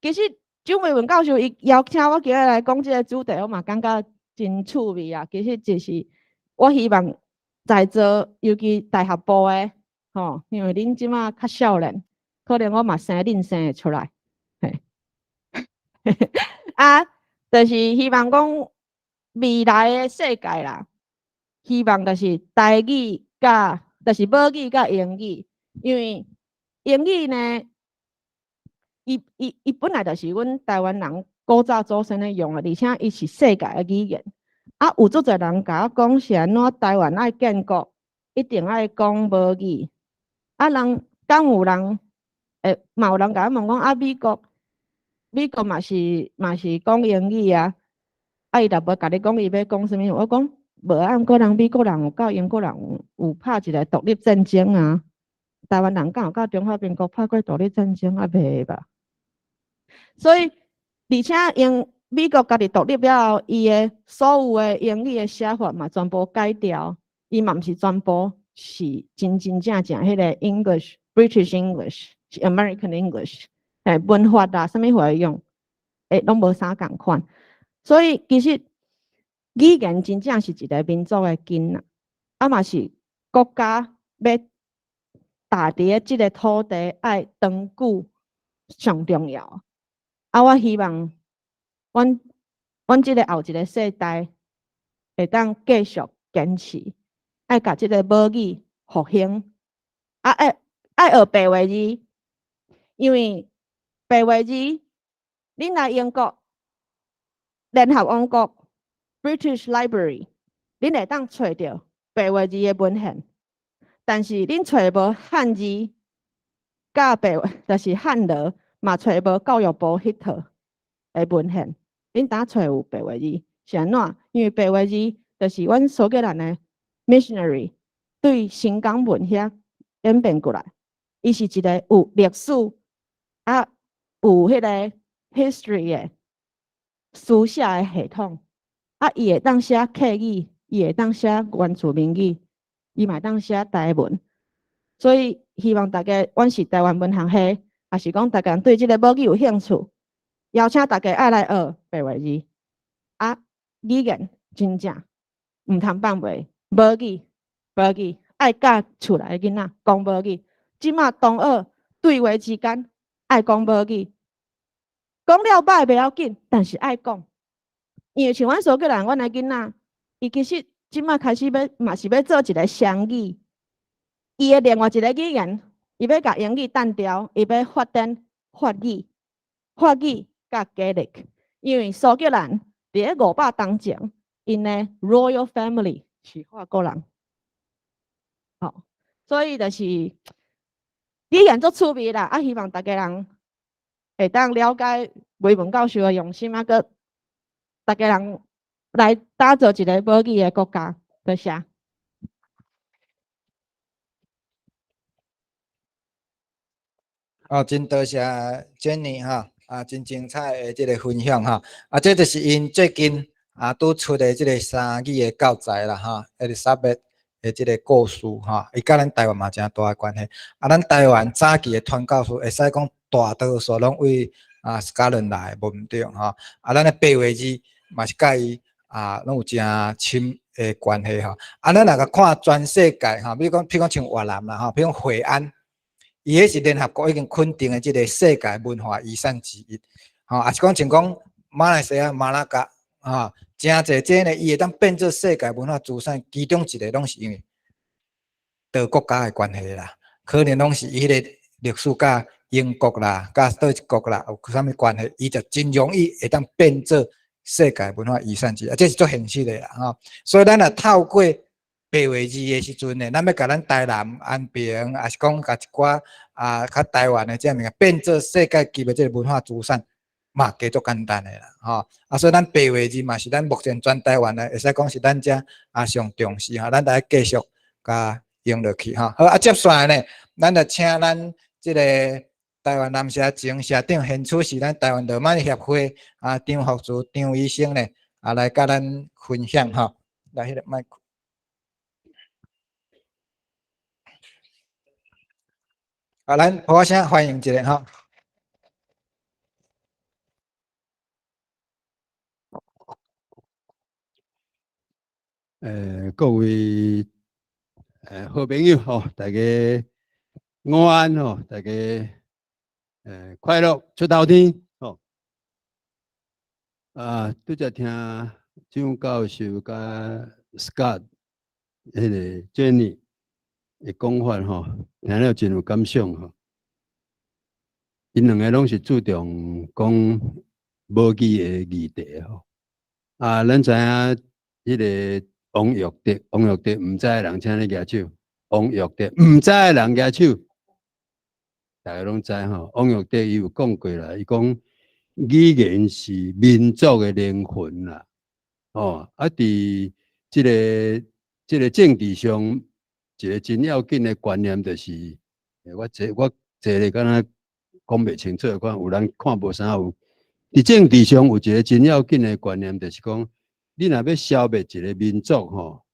其實蔣渭文教授伊邀請我今日來講這個主題，我嘛感覺真趣味啊。其實就是我希望在座，尤其大學部的，吼，因為恁這馬較少年，可能我嘛生恁生會出來。嘿，啊，就是希望講未來的世界啦，希望就是台語佮，就是母語佮英語，因為英語呢，伊本來就是阮台灣人古早祖先咧用的，而且伊是世界的語言。啊，有足濟人共我講是按怎台灣愛建國，一定愛講母語。啊，人敢有人會，嘛有人共我問講啊，美國嘛是講英語啊。啊，伊若無共你講，伊欲講啥物？我講無啊，毋過人美國人有佮英國人有拍一个獨立戰爭啊。台灣人敢有佮中華民國拍過獨立戰爭啊？袂吧？所以，而且美國家己獨立了後，伊的所有的英語的寫法嘛，全部改掉，伊嘛毋是全部是真真正正彼个 English、British English、是 American English，文法啊，啥物會用，攏無啥仝款。所以其實語言真正是一個民族的根啊，啊嘛是國家欲徛佇咧這个土地愛長久上重要。啊，我希望阮這个後一个世代會當繼續堅持，愛共這个母語復興，啊，愛學白話字，因為白話字，恁來英國聯合王國 British Library，恁會當揣著白話字的文獻，但是恁揣無漢字，佮白話，就是漢羅嘛揣無教育部彼套的文獻，恁焦揣有白話字，是按怎？因為白話字就是阮蘇格蘭的 missionary 對新港文遐演變過來，伊是一个有歷史啊，有彼个 history 的書寫的系統，啊，伊會當寫客語，伊會當寫原住民語，伊嘛會當寫台文，所以希望大家，阮是台灣文學系，抑是講大家對這个母語有興趣，邀請大家愛來學白話字，啊，語言真正毋通放袂，母語，母語愛教厝內的囡仔講母語。這馬同學對話之間愛講母語，講了歹袂要緊，但是愛講，因為像阮蘇格蘭，阮的囡仔，伊其實這馬開始欲嘛是欲做一个雙語，伊的另外一个語言，伊欲共英語單調，伊欲發展法語、法語佮 Gaelic，因為蘇格蘭佇咧500冬前，𪜶的 Royal Family 是法國人，吼，所以就是語言足趣味啦，啊，希望逐家人會當了解維文教授的用心，啊，閣逐家人來打造一个母語的國家，多謝。哦，真多謝 Jenny 哈，啊，真精彩的這个分享哈，啊，這就是𪜶最近啊拄出的這个三語的教材啦哈，Elizabeth 的這个故事哈，伊佮咱台灣嘛誠大的關係，啊，咱台灣早期的傳教士會使講大多數攏為啊斯嘉倫來，無毋對吼。啊，咱的白話字嘛是佮伊啊，攏有誠深的關係吼。啊，咱若共看全世界吼，比如講，譬如講像越南啦吼，譬如講惠安，伊彼是聯合國已經肯定的這个世界文化遺產之一。吼，抑是講像講馬來西亞馬拉加，吼，誠濟這呢，伊會當變做世界文化資產，其中一个攏是因為島國家的關係啦，可能攏是伊彼个歷史佮英國啦，佮佗一國啦有啥物關係，伊就真容易會當變做世界文化遺產之一，啊，這是足現實的啦，吼。所以咱若透過白話字的時陣呢，咱欲共咱台南安平，抑是講共一寡啊較台灣的這物件變做世界級的這个文化資產，嘛加足簡單的啦，吼。啊，所以咱白話字嘛是咱目前全台灣的，會使講是咱遮啊上重視吼，咱著愛繼續共用落去吼。好，啊，接紲來呢，咱就請咱這个台灣南社前社長，現處是咱台灣羅馬協會啊張福慈張醫生呢，啊來佮咱分享吼。來，彼个麥克。啊，咱噗仔聲歡迎一下吼。各位好朋友吼，大家午安吼，大家快樂出頭天吼。啊，拄才聽張教授佮 Scott 彼个 Jenny 的講法吼，聽了真有感想吼。𪜶兩个攏是注重講母語的議題吼。啊，咱知影彼个王育德，王育德毋知的人請你舉手。王育德毋知的人舉手，大家攏知吼。王育德伊有講過啦，伊講語言是民族的靈魂啦。吼，啊，佇這個政治上，一个真要緊的觀念就是，我坐咧敢若講袂清楚，看有人看無啥有。佇政治上有一个真要緊的觀念，就是講，你若欲消滅一个民族吼，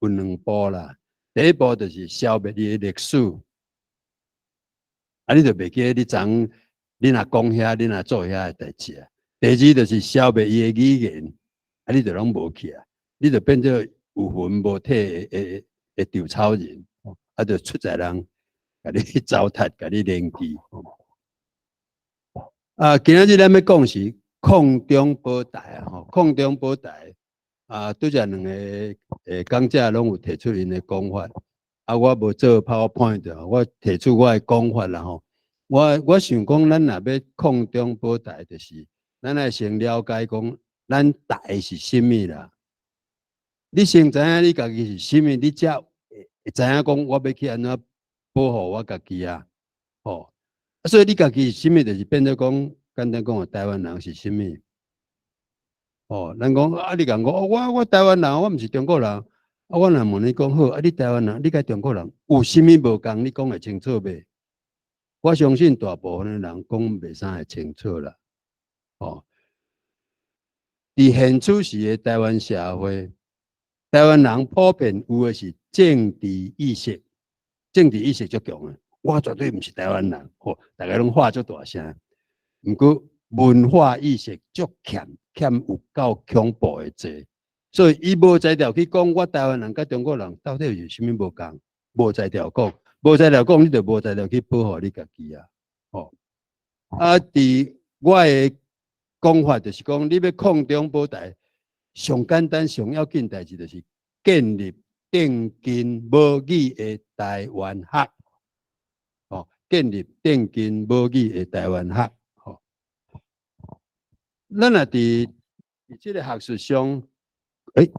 有兩步啦。第一步就是消滅伊的歷史，啊，你就袂記得你昨你若講遐，你若做遐的代誌啊。第二就是消滅伊的語言，啊，你就攏無去啊，你就變做有魂無體的稻草人，啊，就出在人共你糟蹋，共你連記。啊，今仔日咱欲講是空中保台吼，空中保台啊，拄才兩个講者攏有提出𪜶的講法，啊，我無做 PowerPoint，我提出我的講法啦吼。我想講，咱若欲空中保台，就是咱愛先了解講，咱台是啥物啦。你先知影你家己是啥物，你才會知影講我欲去按怎保護我家己啊，吼。啊，所以你家己是啥物，就是變做講，簡單講，台灣人是啥物？哦，咱講啊，你共講，我台灣人，我毋是中國人。啊，我若問你講好，啊，你台灣人，你佮中國人有啥物無仝？你講會清楚袂？我相信大部分的人講袂啥會清楚啦。哦，佇現此時的台灣社會，台灣人普遍有的是政治意識，政治意識足強的。我絕對毋是台灣人，吼，大家攏喊足大聲。毋過文化意識足欠，欠有夠恐怖的濟，所以伊無才調去講我台灣人佮中國人到底有啥物無仝，無才調講，無才調講，你就無才調去保護你家己啊，吼。啊，佇我的講法就是講，你欲空中保台，上簡單、上要緊代誌就是建立定根母語的台灣學，吼，建立定根母語的台灣學，吼。咱若佇這个學術上，佇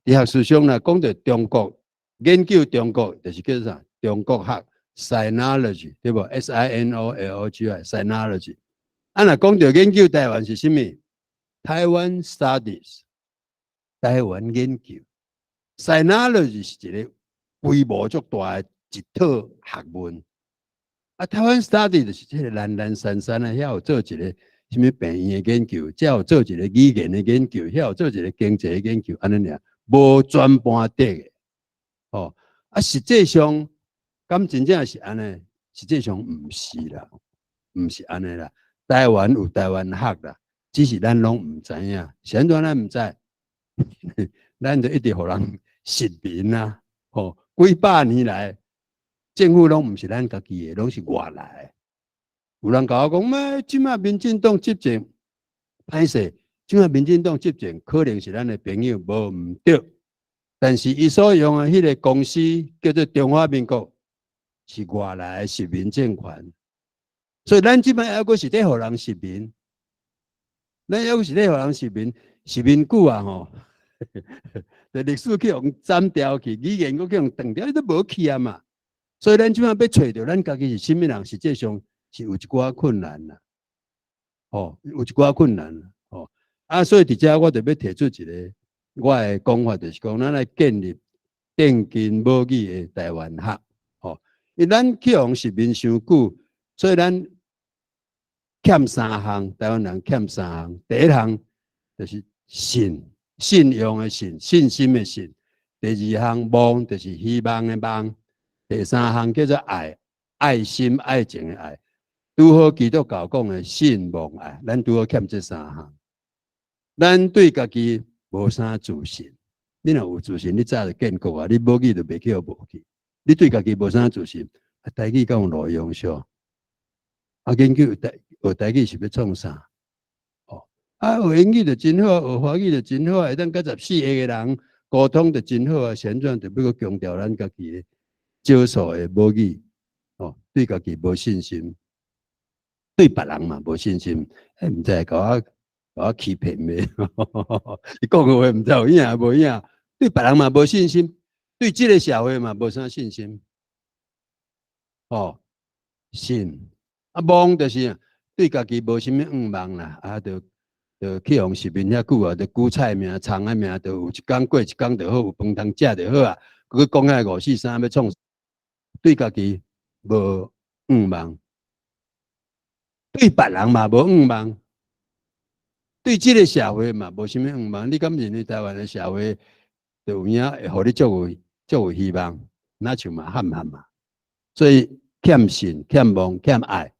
學術上若講著中國，研究中國就是叫做啥？中國學（Sinology）對無？S I N O L O G Y，Sinology。啊，若講著研究台灣是啥物？Taiwan Studies，台灣研究。Sinology 是一个規模足大的一套學問。啊，Taiwan Studies 就是這个懶懶散散的，遐有做一个啥物病院的研究，遮有做一个語言的研究，遐有做一个經濟的研究，按呢爾，無專班得的。吼，啊，實際上，敢真正是按呢？實際上毋是啦，毋是按呢啦。台灣有台灣學啦，只是咱攏毋知影，是按怎咱毋知？咱就一直予人殖民啊，吼，幾百年來，政府攏毋是咱家己的，攏是外來的。有人共我講，咩？這馬民進黨執政，歹勢，這馬民進黨執政可能是咱的朋友，無毋對。但是伊所用的彼個公司叫做中華民國，是外來的殖民政權，所以咱這擺猶閣是咧予人殖民，咱猶閣是咧予人殖民，殖民久啊吼，就歷史去予斬掉去，語言閣去予斷掉，伊都無去啊嘛。所以咱這擺欲揣著咱家己是啥物人，實際上是有一寡困難啦，吼，有一寡困難，吼。啊，所以佇遮我就欲提出一个我的講法，就是講咱來建立奠根母語的台灣學，吼。因咱去予殖民傷久，所以咱欠三項，台灣人欠三項。第一項就是信，信用的信，信心的信；第二項望，就是希望的望；第三項叫做愛，愛心愛情的愛。拄好基督教講的信望愛，咱拄好欠這三項。咱對家己無啥自信，你若有自信，你早就建國啊！你母語就袂去予無去。你對家己無啥自信，啊，台語敢有路用啥？啊，研究台學台語是欲創啥？哦，啊，學英語就真好，學華語就真好，會當佮14億個人溝通就真好啊！是按怎就欲閣強調咱家己的少數的母語？哦，對家己無信心，對別人嘛無信心，欸，毋知共我共我欺騙未？伊講的話毋知有影無影？對別人嘛無信心，對這个社會嘛無啥信心。哦，信啊，望就是對家己無啥物願望啦，啊，就就去予殖民遐久啊，就韭菜命、蔥仔命，就有一工過一工就好，有飯通食就好啊。閣講遐五四三欲創，對家己無願望，對別人嘛無願望，對這个社會嘛無啥物願望。你敢認為台灣的社會就有影會予你足有足有希望？若像嘛罕罕嘛。所以欠信、欠望、欠愛。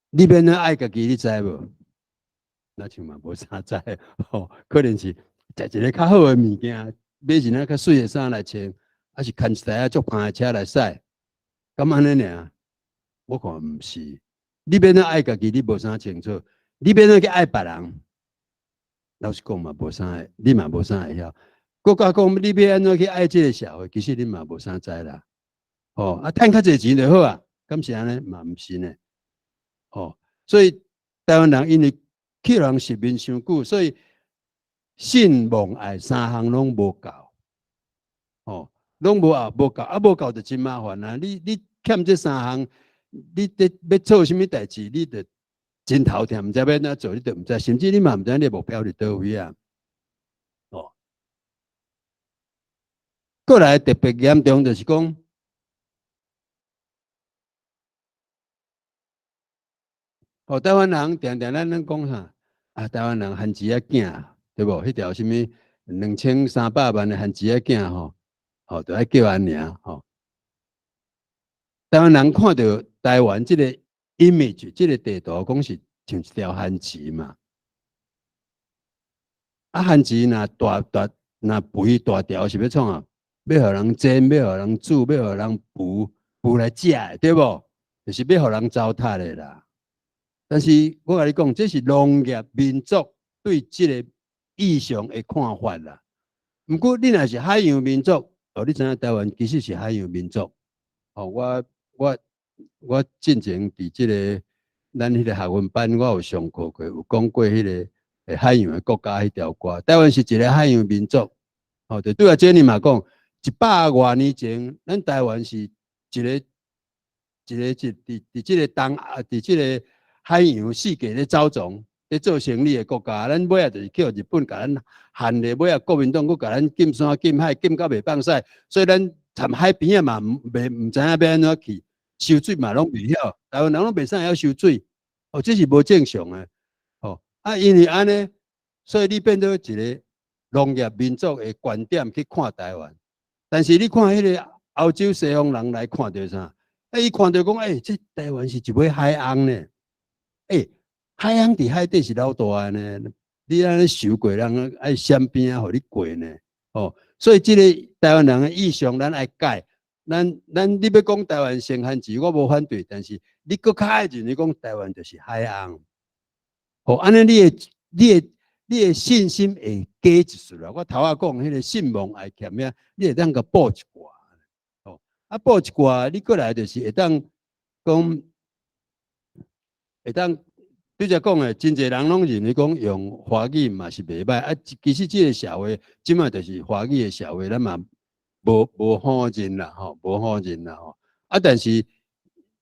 你欲按怎愛家己，你知無？若像嘛無啥知，吼，可能是食一个較好的物件，買一領較媠的衫來穿，抑是牽一台仔足芳的車來駛，敢按呢爾？我看毋是。你欲按怎愛家己，你無啥清楚。你欲按怎去愛別人？老實講嘛，無啥，你嘛無啥會曉。閣加講，你欲按怎去愛這个社會，其實你嘛無啥知啦。吼，啊，趁較濟錢就好啊，敢是按呢？嘛毋是呢。吼，所以台灣人因為去人殖民傷久，所以信望愛三項攏無夠。吼，攏無啊，無夠啊，無夠就真麻煩啊！你欠這三項，你咧欲做啥物代誌，你就真頭痛，毋知欲按怎做，你就毋知，甚至你嘛毋知你的目標佇佗位啊。哦，過來特別嚴重就是講，哦，台灣人定定咱攏講啥？啊，台灣人番薯仔囝，對無？彼條啥物2300萬的番薯仔囝吼，吼，就愛叫按呢吼。台灣人看著台灣這個 image，這個地圖，講是像一條番薯嘛。啊，番薯若大大若肥大條是欲創啥？欲予人煎，欲予人煮，欲予人孵孵來食的，對無？就是欲予人糟蹋的啦。但是我共你講，這是農業民族對這個意象的看法啦。毋過你若是海洋民族，哦，你知影台灣其實是海洋民族。哦，我進前佇這个咱彼個學問班，我有上課過，有講過彼个海洋的國家彼條歌。台灣是一个海洋民族。哦，就對阿姐你嘛講，一百外年前，咱台灣是一个一个一佇佇這个東亞，佇這个海洋世界咧走傱，咧做生意的國家。咱尾仔就是去予日本共咱限咧，尾仔國民黨閣共咱禁山禁海，禁甲袂放屎，所以咱踮海邊仔嘛，袂毋知影欲按怎去，收水嘛攏袂曉，台灣人攏袂啥會曉收水，哦，這是無正常的，哦，啊，因為按呢，所以你變做一个農業民族的觀點去看台灣，但是你看彼个歐洲西方人來看著啥？欸，伊看著講，欸，這台灣是一尾海鰪呢。欸，海翁佇海底是老大呢，你按呢游過，人愛閃邊仔予你過呢。哦，所以這個台灣人的意象，咱愛改。咱你欲講台灣先漢字，我無反對，但是你閣較愛認為講台灣就是海翁。吼，按呢你的信心會加一絲啦。我頭仔講彼個信望愛欠遐，你會當共補一寡。吼，啊補一寡，你過來就是會當講，會當拄才講的，真濟人攏認為講用華語嘛是袂䆀。啊，其實這個社會這馬就是華語的社會，咱嘛無否認啦，吼，無否認啦，吼。啊，但是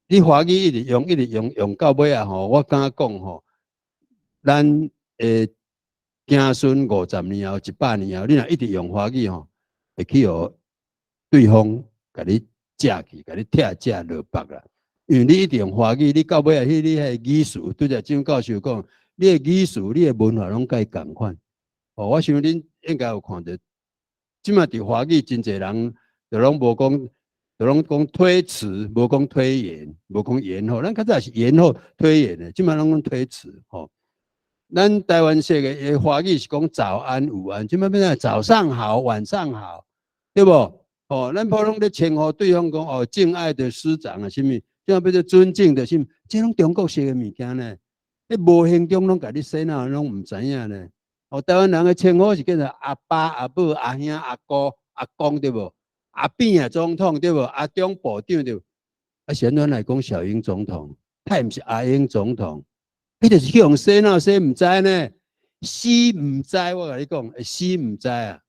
你華語一直用，一直用，用到尾仔吼，我敢講吼，咱的子孫50年後、100年後，你若一直用華語吼，會去予對方共你食去，共你拆食落腹啦。因為你一直用華語，你到尾仔，彼你彼个語詞，拄才張教授講，你的語詞、你的文化攏佮伊仝款。哦，我想恁應該有看著，這馬佇華語真濟人，就攏無講，就攏講推遲，無講推延，無講延後。咱較早是延後、推延的，這馬攏講推遲。吼，咱台灣式的華語是講早安、午安，這馬變成早上好、晚上好，對無？哦，咱普通咧稱呼對方講哦，敬愛的師長啊，啥物？這馬變做尊敬的，啥物？這攏中國式的物件呢？咧無形中攏共你洗腦，攏毋知影呢。哦，台灣人的稱呼是叫做阿爸、阿母、阿兄、阿哥、阿公，對無？阿扁啊總統，對無？阿中部長，對無？啊，是按怎來講小英總統？他毋是阿英總統，彼就是去予洗腦，洗毋知呢？死毋知，我共你講，會死毋知啊！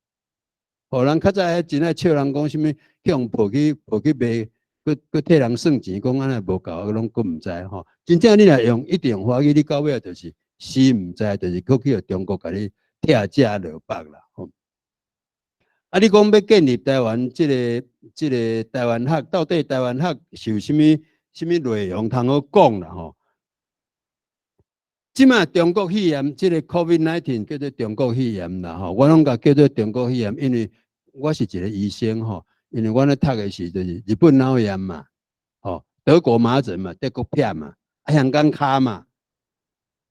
予人較早彼真愛笑人講啥物，去予抱去賣，閣閣替人算錢，講按呢無夠，攏閣毋知吼。真正你若用一直用華語，你到尾就是死毋知，就是閣去予中國共你拆食落腹啦。吼！啊，你講欲建立台灣這個台灣學，到底台灣學是有啥物啥物內容通好講啦？吼！這馬中國肺炎，這個 COVID-19 叫做中國肺炎啦，吼，我攏共叫做中國肺炎，因為我是一個醫生吼，因為阮咧讀的是就是日本腦炎嘛，吼，德國麻疹嘛，德國片嘛，啊香港跤嘛，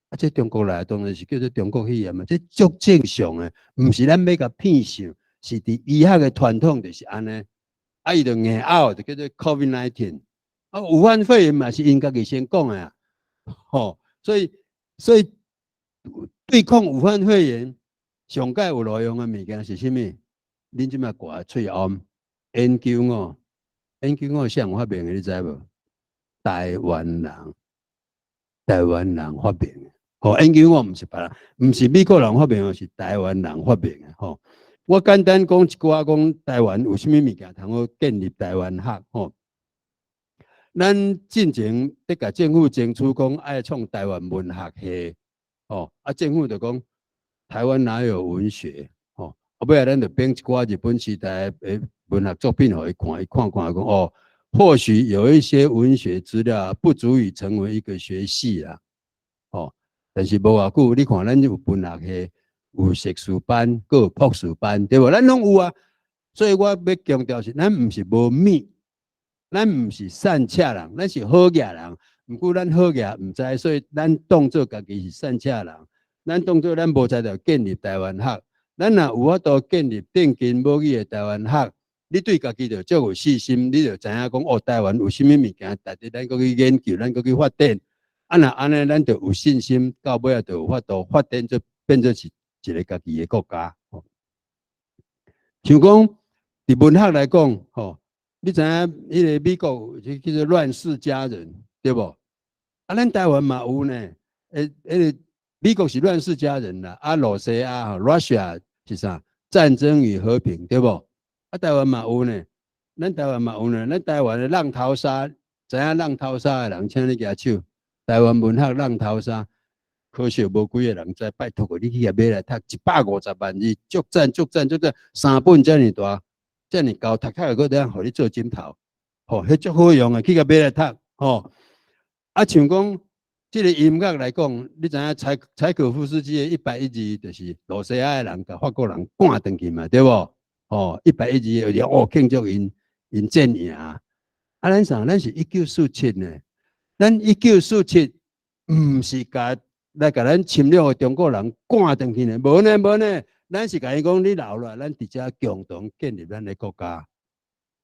啊這中國來當然是叫做中國肺炎嘛，這足正常的，毋是咱欲共騙想，是佇醫學的傳統就是按呢，啊伊就硬拗就叫做 COVID-19，啊武漢肺炎嘛是𪜶家己先講的啊，吼，所以對抗武漢肺炎上蓋有路用的物件是啥物？恁這馬掛喙甕 N95，N95誰發明的？你知無？台灣人，台灣人發明的。吼，N95毋是別人，毋是美國人發明的，是台灣人發明的。吼，我簡單講一句話，講台灣有啥物物件通好建立台灣學？吼，咱進前咧共政府爭取講愛創台灣文學系，吼，啊政府就講台灣哪有文學？吼，啊尾仔咱就編一寡日本時代的文學作品予伊看，伊看看講哦，或許有一些文學資料不足以成為一個學系啦，吼，但是無偌久，你看咱有文學系，有碩士班，閣有博士班，對無？咱攏有啊。所以我欲強調是，咱毋是無物。咱毋是散赤人，咱是好額人。毋過咱好額毋知，所以咱當做家己是散赤人。咱當做咱無才調建立台灣學。咱若有法度建立頂根母語的台灣學，你對家己就足有信心，你就知影講哦，台灣有啥物物件，值得咱閣去研究，咱閣去發展。啊，若按呢，咱就有信心，到尾仔就有法度發展做變做是一個家己的國家。像講佇文學來講，吼。你知影彼個美國有叫做亂世佳人，對無？啊，咱台灣嘛有呢。欸，彼個美國是亂世佳人啦，啊，羅西亞吼，Russia 是啥？戰爭與和平，對無？啊，台灣嘛有呢。咱台灣嘛有呢。咱台灣的浪淘沙，知影浪淘沙的人，請你舉手。台灣文學浪淘沙，可惜無幾個人知。拜託你去遐買來讀，150萬字，足讚足讚足讚，三本遮爾大。遮爾厚，讀較會閣當予你做枕頭，吼，彼足好用的，去共買來讀，吼。啊，像講這個音樂來講，你知影柴可夫斯基的一百一十就是羅西亞的人共法國人趕轉去嘛，對無？吼，一百一十哦，慶祝𪜶𪜶戰贏。啊，咱啥？咱是1947呢？咱一九四七毋是共來共咱侵略的中國人趕轉去呢，無呢無呢，咱是共伊講你留落來，咱佇遮共同建立咱的國家，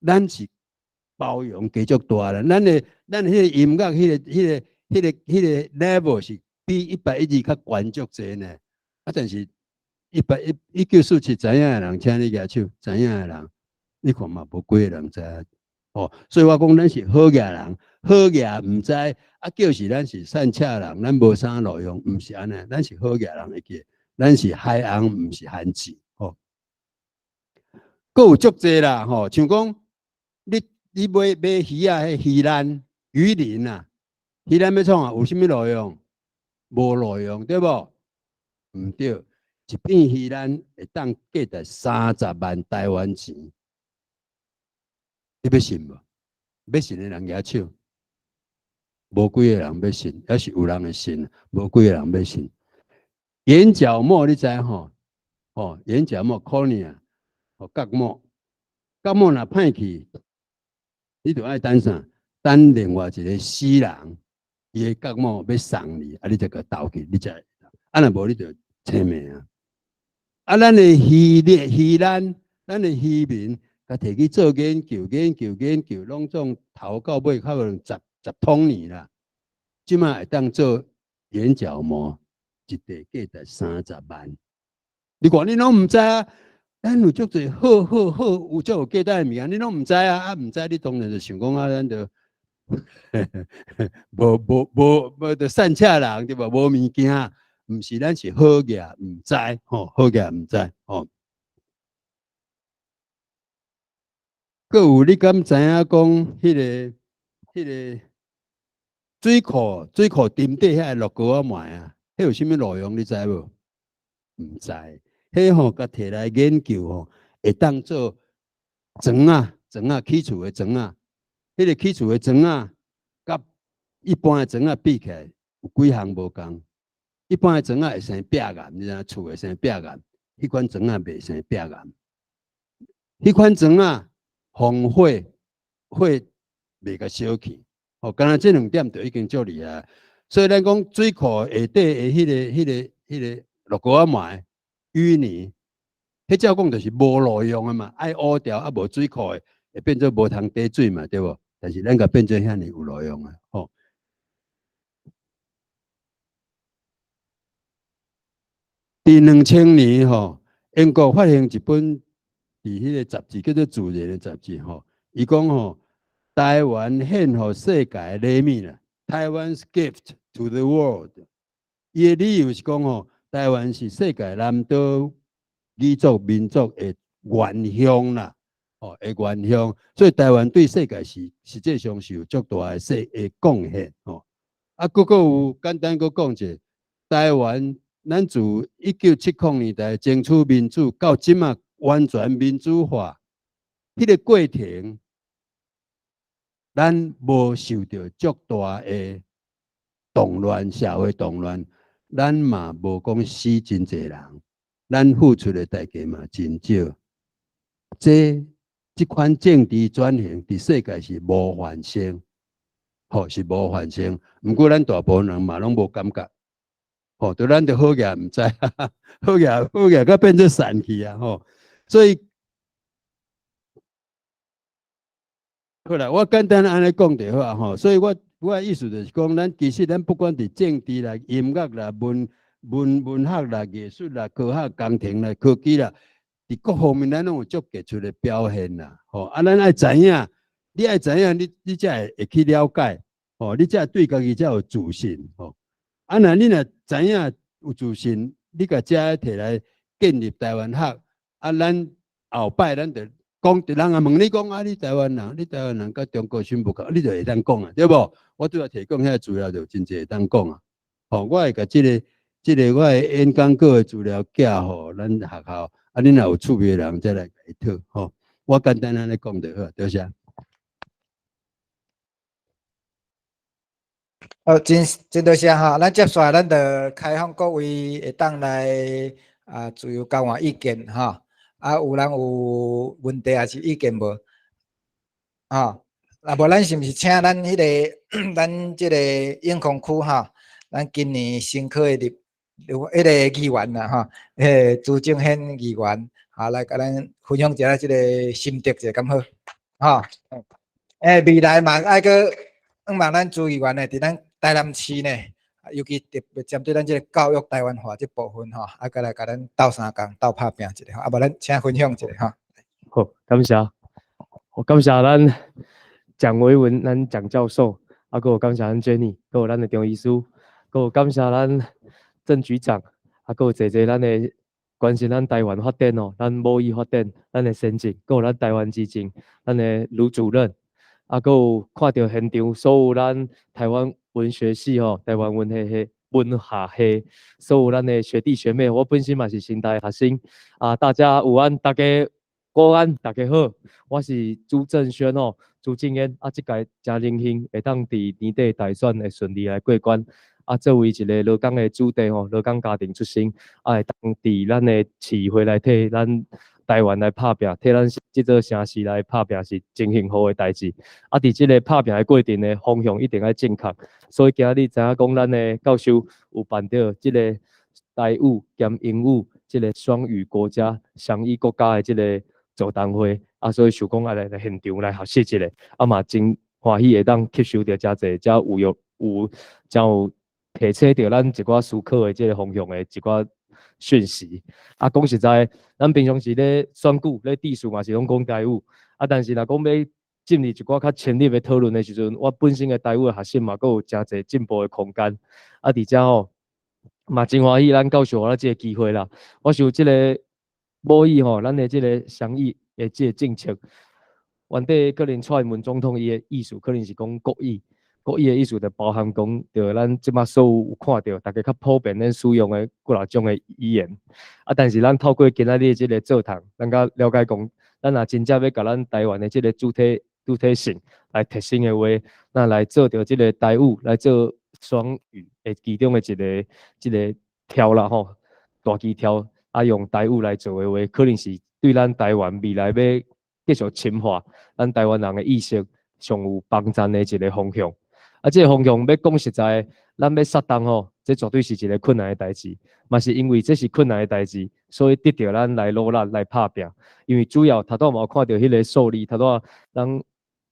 咱是包容繼續大啦，咱的彼個音樂，彼個 level 是比一八一二較懸足濟呢。啊，但是1947知影的人，請你舉手，知影的人，你看嘛，無幾个人知影。哦，所以我講咱是好額人，好額毋知，啊，叫是咱是散赤人，咱無啥路用，毋是按呢，咱是好額人會記，咱是海翁，毋是番薯，吼。閣有足濟啦，吼，像講你買魚仔，彼魚欄、魚鱗啊，魚鱗欲創啥？有啥物路用？無路用，對無？毋對，一片魚鱗會當價值30萬台灣錢。你欲信無？欲信的人舉手，無幾個人欲信，抑是有人會信，無幾個人欲信。眼角膜你知吼？哦，眼角膜 cornea，哦，角膜，角膜若歹去，你就愛等啥？等另外一個死人，伊的角膜欲送你，啊，你才共投去，你才會，啊，若無你就生命啊！啊，咱的漁獵漁咱，咱的漁民。共提去做研究、研究、研究，攏總頭到尾可能1010桶年啦。這馬會當做眼角膜，一塊價值三十萬。你看你攏毋知啊？咱有足濟好好好有足有價值的物件，你攏毋知啊？啊，毋知你當然就想講啊，咱就無無無無就散赤人對無？無物件，毋是咱是好額毋知吼，好額毋知吼。閣有你敢知影講彼個水庫沉底遐落膏仔糜啊？彼有啥物路用？你知無？毋知。彼吼共提來研究吼，會當做磚仔，磚仔起厝的磚仔，彼個起厝的磚仔，佮一般的磚仔比起來，有幾項無仝。一般的磚仔會生壁癌，你知影？厝會生壁癌，彼款磚仔袂生壁癌。彼款磚仔防火，火袂共燒去。吼，敢若這兩點就已經足厲害。所以咱講水庫下底的彼個落膏仔糜淤泥，彼照講就是無路用的嘛，愛挖掉啊，無水庫的會變做無通貯水嘛，對無？但是咱共變做遐爾有路用的，吼。佇2000年吼，英國發行一本佇彼個雜誌叫做《自然》的雜誌吼，伊講吼，台灣獻予世界的禮物啦，Taiwan's gift to the world。伊的理由是講吼，台灣是世界南島語族民族的原鄉啦，吼的原鄉，所以台灣對世界是實際上是有足大的世的貢獻吼。啊，閣有簡單閣講者，台灣咱自1970年代爭取民主到這馬完全民主化，彼個過程，咱無受著足大的動亂，社會動亂，咱嘛無講死真濟人，咱付出的代價嘛真少。這款政治轉型佇世界是無發生，吼是無發生。毋過咱大部分人嘛攏無感覺，吼，就咱就好額毋知，好額好額，閣變做散去啊，吼。所以，好啦，我簡單按呢講就好啊，吼。所以我的意思就是講，咱其實咱不管佇政治啦、音樂啦、文學啦、藝術啦、科學、工程啦、科技啦，佇各方面咱攏有足傑出的表現啦，吼。啊，咱愛知影，你愛知影，你才會去了解，吼，你才會對家己才有自信，吼。啊，若你若知影有自信，你共這提來建立台灣學，啊，咱後擺咱就講，人啊問你講啊，你台灣人，你台灣人佮中國啥無仝，你就會當講啊，對無？我拄仔提供遐資料就真濟會當講啊。吼，我會共這個我的演講稿的資料寄予咱學校，啊，恁若有趣味的人再來共伊討，吼。我簡單按呢講就好，多謝。好，真多謝哈，咱接下來咱就開放各位會當來啊自由交換意見哈。啊，有人有問題抑是意見無？啊，若無咱是毋是請咱彼個咱這個永康區哈，咱今年新科的立迄个議員啦吼，彼個朱正顯議員啊，來共咱分享一下這個心得者，敢好？吼，未來嘛愛閣向望咱朱議員呢，佇咱台南市呢，尤其特別針對咱這個教育台灣化這部分吼，啊，閣來共咱鬥相共、鬥拍拚一下吼，啊，無咱請分享一下吼。好，感謝，好感謝咱蔣維文，咱蔣教授，啊，閣有感謝咱 Jenny，閣有咱的張醫師，閣有感謝咱鄭局長，啊，閣有濟濟咱的關心咱台灣發展哦，咱母語發展，咱的先進，閣有咱台灣之前，咱的盧主任，啊，閣有看著現場所有咱台灣文學系吼，台灣文學系、文學系，所有咱的學弟學妹，我本身嘛是成大學生，啊，大家午安，大家午安，大家好，我是朱正軒哦，朱正煙，啊，這屆誠榮幸會當佇年底大選會順利來過關，啊，作為一個勞工的子弟吼，勞工家庭出身，啊，會當佇咱的市議會來替咱台灣來拍拚，替咱這座城市來拍拚是真幸福的代誌。啊，佇這個拍拚的過程呢，方向一定愛正確。所以今日知影講，咱的教授有辦著這個台語兼英語這個雙語國家、雙語國家的這個座談會，啊，所以想講愛來來現場來學習一下，啊嘛真歡喜會當吸收著誠濟，遮有用有誠有提醒著咱一寡思考的這個方向的一寡訊息。啊，講實在，咱平常時咧選舉咧致辭嘛是攏講台語，啊，但是若講欲進入一寡較深入的討論的時陣，我本身的台語的學習嘛，閣有誠濟進步的空間。啊，佇遮吼嘛真歡喜，咱教授予咱這個機會啦。我想這個母語吼，咱的這個雙語的這個政策，原底可能蔡英文總統伊的意思，可能是講國語，國語的意思就包含講著咱這馬所有有看著，大家較普遍咧使用的幾若種的語言。啊，但是咱透過今仔日這個座談，咱較了解講，咱若真正欲共咱台灣的這個主體性來提升的話，咱來做著這個台語來做雙語的其中的一個這個柱啦吼，大支柱啊，用台語來做的話，可能是對咱台灣未來欲繼續深化咱台灣人的意識上有幫贊的一個方向。啊，這個方向欲講實在，咱欲殺動吼，這絕對是一個困難的代誌。嘛是因為這是困難的代誌，所以得著咱來努力來拍拚。因為主要頭拄嘛有看著彼個數字，頭拄咱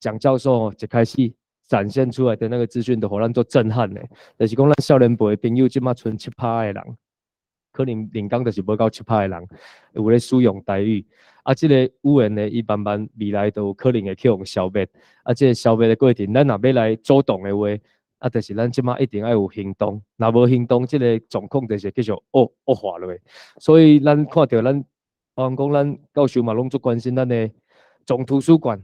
蔣教授吼一開始展現出來的那個資訊，都予咱足震撼的。就是講咱少年輩的朋友，這馬賰7%的人，可能人工就是無夠7%的人有咧使用台語。啊，這個語言呢，伊慢慢未來都有可能會去予消滅。啊，這個消滅的過程，咱若欲來主動的話，啊，就是咱這馬一定愛有行動。若無行動，這個狀況就是繼續惡化落去。所以咱看著咱，包含講咱教授嘛，攏足關心咱的總圖書館。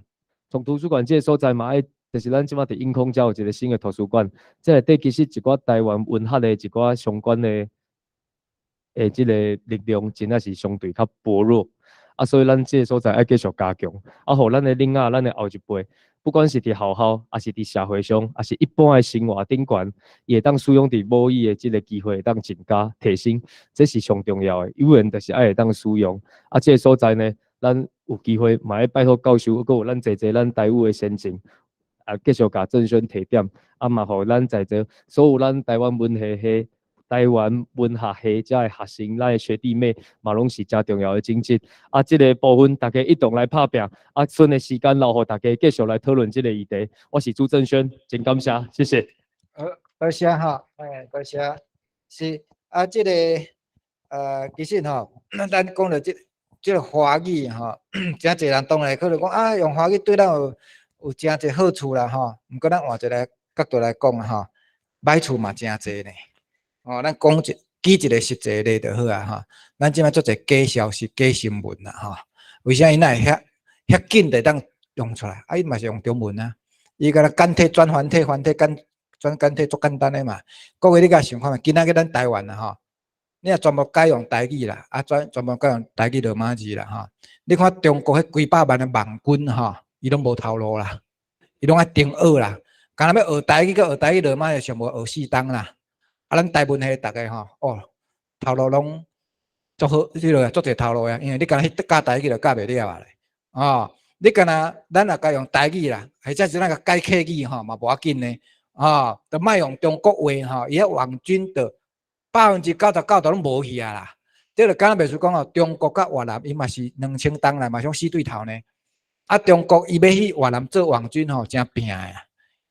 總圖書館這個所在嘛，愛就是咱這馬佇永康遮有一個新的圖書館。這內底其實一寡台灣文學的一寡相關的，這個力量真正是相對較薄弱。啊，所以咱這個所在愛繼續加強，啊，予咱的囡仔，咱的後一輩，不管是佇學校，抑是佇社會上，抑是一般的生活頂懸，伊會當使用佇母語的這個機會，會當增加提升，這是上重要的。語言就是愛會當使用。啊，這個所在呢，咱有機會嘛愛拜託教授，閣有咱濟濟咱台語的先進，啊，繼續共鄭軒提點，啊，嘛予咱在座所有咱台灣文學系、台灣文學系遮的學生，咱的學弟妹嘛攏是誠重要的種子。啊，這個部分大家一同來拍拚。啊，剩的時間留予大家繼續來討論這個議題。我是朱正軒，真感謝，謝謝。好，多謝哈，哎，多謝。是啊，這個其實吼，咱講著這個華語吼，誠濟人當然可能講啊，用華語對咱有誠濟好處啦吼。毋過咱換一個角度來講吼，歹處嘛誠濟呢。哦，咱講一舉一個實際例就好啊吼。咱這馬足濟假消息、假新聞啦吼。為啥伊哪會遐遐緊就會當用出來？啊，伊嘛是用中文啊。伊敢若簡體轉繁體，繁體簡轉簡體足簡單的嘛。各位你共想看覓，今仔日咱台灣啦吼，你若全部改用台語啦，啊，轉全部改用台語羅馬字啦吼。你看中國彼幾百萬的網軍吼，伊攏無頭路啦，伊攏愛停學啦。敢若欲學台語，佮學台語羅馬字，上無學四冬啦。啊，咱台文系逐个吼，哦，頭路攏足好，彼落足濟頭路啊，因為你敢若去教台語就教袂了啊咧。哦，你敢若咱若共用台語啦，或者是咱共改客語吼，嘛無要緊呢。吼，就莫用中國話吼，伊遐網軍就99%都攏無去啊啦。這就敢若袂輸講哦，中國佮越南伊嘛是2000冬來嘛想死對頭呢。啊，中國伊欲去越南做網軍吼，誠拚的啊，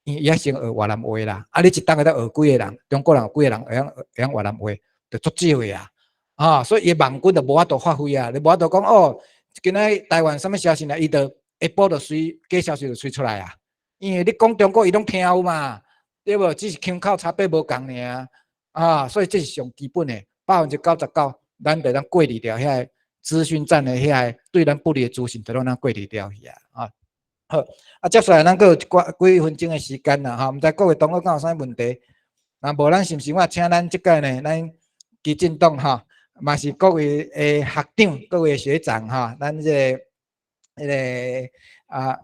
因為伊愛先學越南話啦。啊，你一冬會當學幾个人？中國人有幾个人會曉越南話？就足少的啊。啊，所以伊網軍就無法度發揮啊。你無法度講哦，今仔台灣啥物消息啊？伊就下晡就隨假消息就隨出來啊。因為你講中國，伊攏聽有嘛，對無？只是腔口差別無仝爾啊。所以這是上基本的，99%，咱就當過濾掉遐個資訊戰的遐個對咱不利的資訊，就攏咱過濾掉去啊。啊，好，啊，接下來咱閣有一寡幾分鐘的時間啦，吼，毋知各位同學敢有啥物問題？若無，咱是毋是我請咱這屆呢？咱基進黨吼，嘛是各位的學長、各位的學長吼，咱這個彼个啊，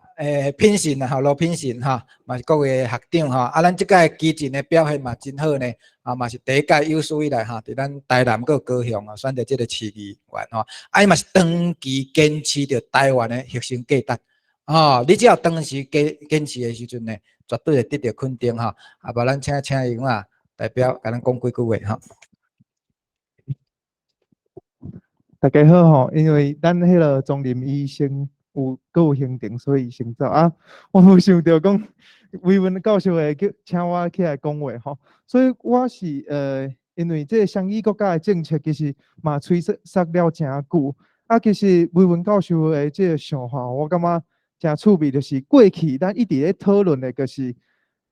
品信啊，吼，羅品信吼，嘛是各位的學長吼。啊，咱這屆基進的表現嘛真好呢，啊，嘛是第一屆有史以來吼，佇咱台南閣高雄啊，選擇這個市議員吼。啊，伊嘛是長期堅持著台灣的核心價值，吼。你只要長期堅持的時陣呢，絕對會得著肯定吼。啊，無咱請伊啊代表共咱講幾句話吼。大家好吼，因為咱彼个莊林醫生有閣有行程，所以先走啊。我無想著講維文教授會叫請我起來講話吼，所以我是因為這个雙語國家的政策其實嘛催促了誠久啊。其實維文教授的這個想法，我感覺誠趣味，就是過去咱一直咧討論的，就是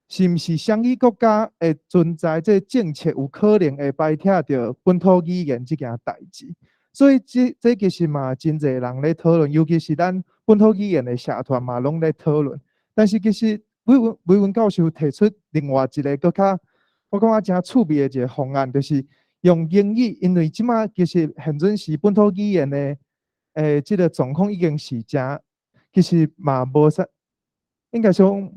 是毋是雙語國家會存在這個政策有可能會排斥著本土語言這件代誌。所以這其實嘛真濟人咧討論，尤其是咱本土語言的社團嘛攏咧討論。但是其實維文教授提出另外一个閣較，我感覺誠趣味的一個方案，就是用英語，因為這馬其實現陣時本土語言的這个狀況已經是誠，其實嘛無啥，應該說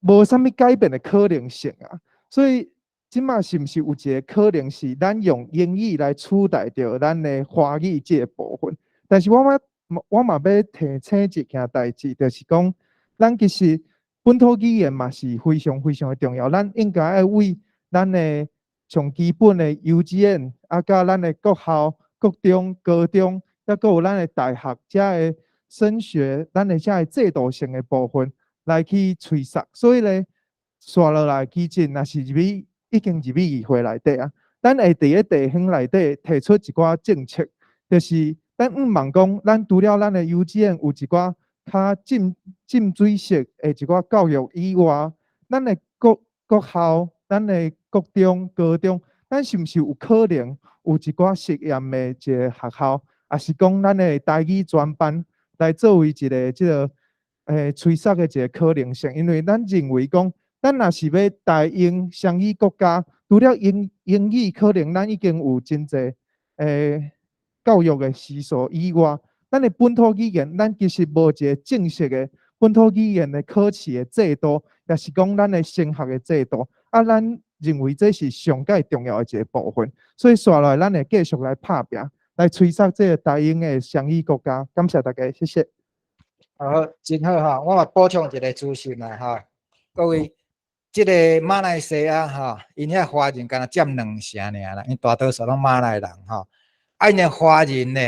無啥物改變的可能性啊。所以這馬是毋是有一個可能是咱用英語來取代著咱的華語這個部分？但是我嘛欲提醒一件代誌，就是講咱其實本土語言嘛是非常非常的重要，咱應該愛為咱的上基本的幼稚園，啊，佮咱的國校、國中、高中，抑閣有咱的大學遮的升學，咱的遮个制度性的部分來去催促。所以咧，紲落來基進若是入去，已經入去議會內底啊，咱會佇咧地方內底提出一寡政策，就是咱向望講，咱除了咱的幼稚園有一寡較浸水式的一寡教育以外，咱的國校、咱的國中、高中，咱是毋是有可能有一寡實驗的一个學校，抑是講咱的台語專班來作為一个這个催促的一个可能性？因為咱認為講，咱若是欲台英雙語國家，除了英語可能咱已經有真濟教育的時數以外，咱的本土語言，咱其實無一个正式的本土語言的考試的制度，抑是講咱的升學的制度。啊，咱認為這是上蓋重要的一個部分，所以紲落來，咱會繼續來拍拚，來催促這个台英的雙語國家。感謝大家，謝謝。好，真好哈！我嘛補充一个資訊啦哈，各位，這个馬來西亞吼，𪜶遐華人敢若佔兩成爾啦，𪜶大多數攏馬來人吼。啊，𪜶的華人呢，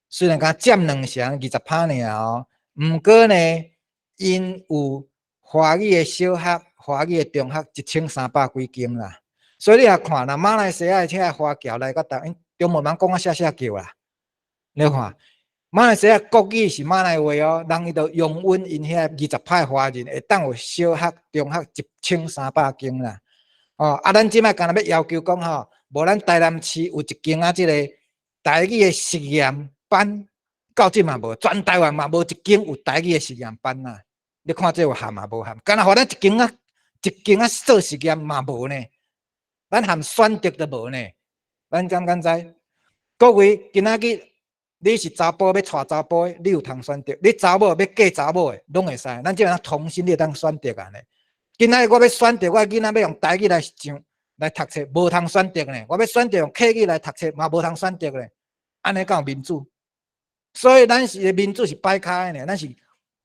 雖然敢佔兩成20%爾哦，毋過呢，𪜶有華語的小學、華語的中學1300幾間啦。所以你若看，若馬來西亞的這華僑來到台灣，中文茫講啊寫寫叫啦。你看，馬來西亞國語是馬來話哦，人伊就容允𪜶遐20%華人會當有小學、中學1300間啦。哦，啊，咱這擺敢若欲要求講吼，無咱台南市有一間啊，這个台語的實驗班，到這嘛無，全台灣嘛無一間有台語的實驗班啦。你看這有合嘛無合？敢若予咱一間啊做實驗嘛無呢？咱含選擇都無呢？咱敢敢知？各位今仔日你是查埔欲娶查埔的，你有通選擇；你查某欲嫁查某的，攏會使。咱這樣同性戀當選擇啊呢？今仔日我欲選擇，我囡仔欲用台語來上來讀冊，無通選擇呢。我欲選擇用客語來讀冊，嘛無通選擇呢。按呢敢有民主？所以咱是民主是擺跤的呢，咱是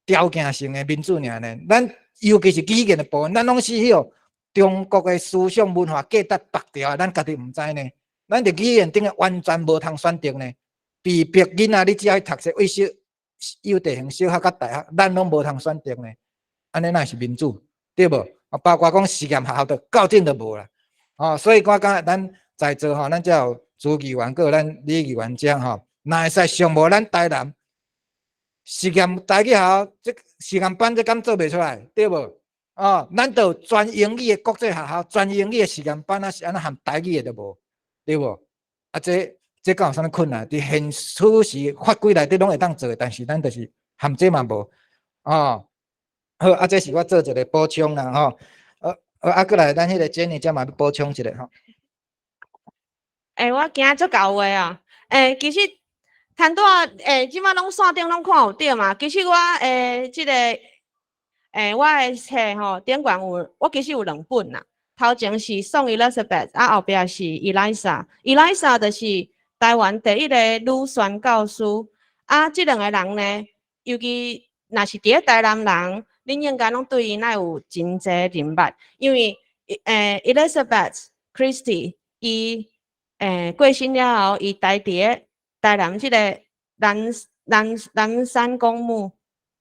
條件性的民主爾呢。咱尤其是語言的部分，咱攏是彼個中國的思想文化價值縛著啊，咱家己毋知呢。咱佇語言頂個完全無通選擇呢。被迫囡仔你只愛讀冊，為小幼稚園、小學佮大學，咱攏無通選擇呢。按呢哪是民主，對無？啊，包括講實驗學校都教頂都無啦。哦，所以我感覺咱在座吼，咱才有朱議員，閣有咱李議員遮吼，若會使上無咱台南實驗台語學校，這實驗班這敢做袂出來，對無？哦，咱都有全英語的國際學校，全英語的實驗班，啊是按怎含台語的都無，對無？啊，這敢有啥物困難？佇現此時法規內底攏會當做的，但是咱就是含這嘛無，哦。好，啊，這是我做一個補充啦，吼。啊，閣來咱彼個 Jenny 遮嘛欲補充一下吼。欸，我今仔足𠢕話啊！欸，其實頭拄仔欸，這擺攏線頂攏看有著嘛。其實我欸，這個欸，我的冊吼頂懸有，我其實有兩本啦。頭前是宋 Elizabeth，啊後壁是 Elisa。Elisa 就是台灣第一個女宣教師。啊，這兩個人呢，尤其若是佇咧台南人，恁應該攏對𪜶愛有真濟認捌，因為Elizabeth Christie 伊過身了後，伊待佇咧台南這個南山公墓，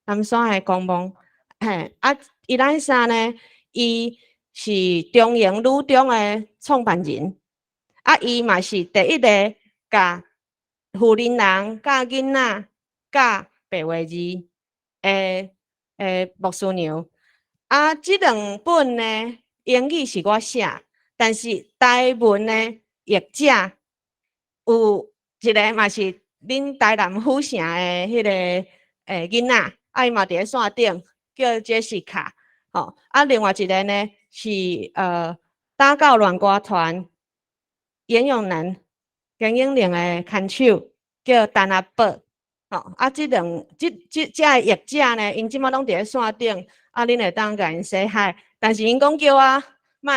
南山的公墓。嘿，啊，Elisa 呢，伊是中營女中的創辦人，啊，伊嘛是第一個共婦人人、教囡仔、教白話字的牧師娘。啊，這兩本呢，英語是我寫，但是台文的譯者有一個嘛是恁台南府城的彼個囡仔，啊，伊嘛佇咧線頂，叫 Jessica，吼，啊，另外一個呢是打狗亂歌團嚴永南、嚴永玲的牽手，叫陳阿寶，吼，啊，這兩這這這个譯者呢，𪜶這擺攏佇咧線頂，啊，恁會當共𪜶 say hi，但是𪜶講叫我莫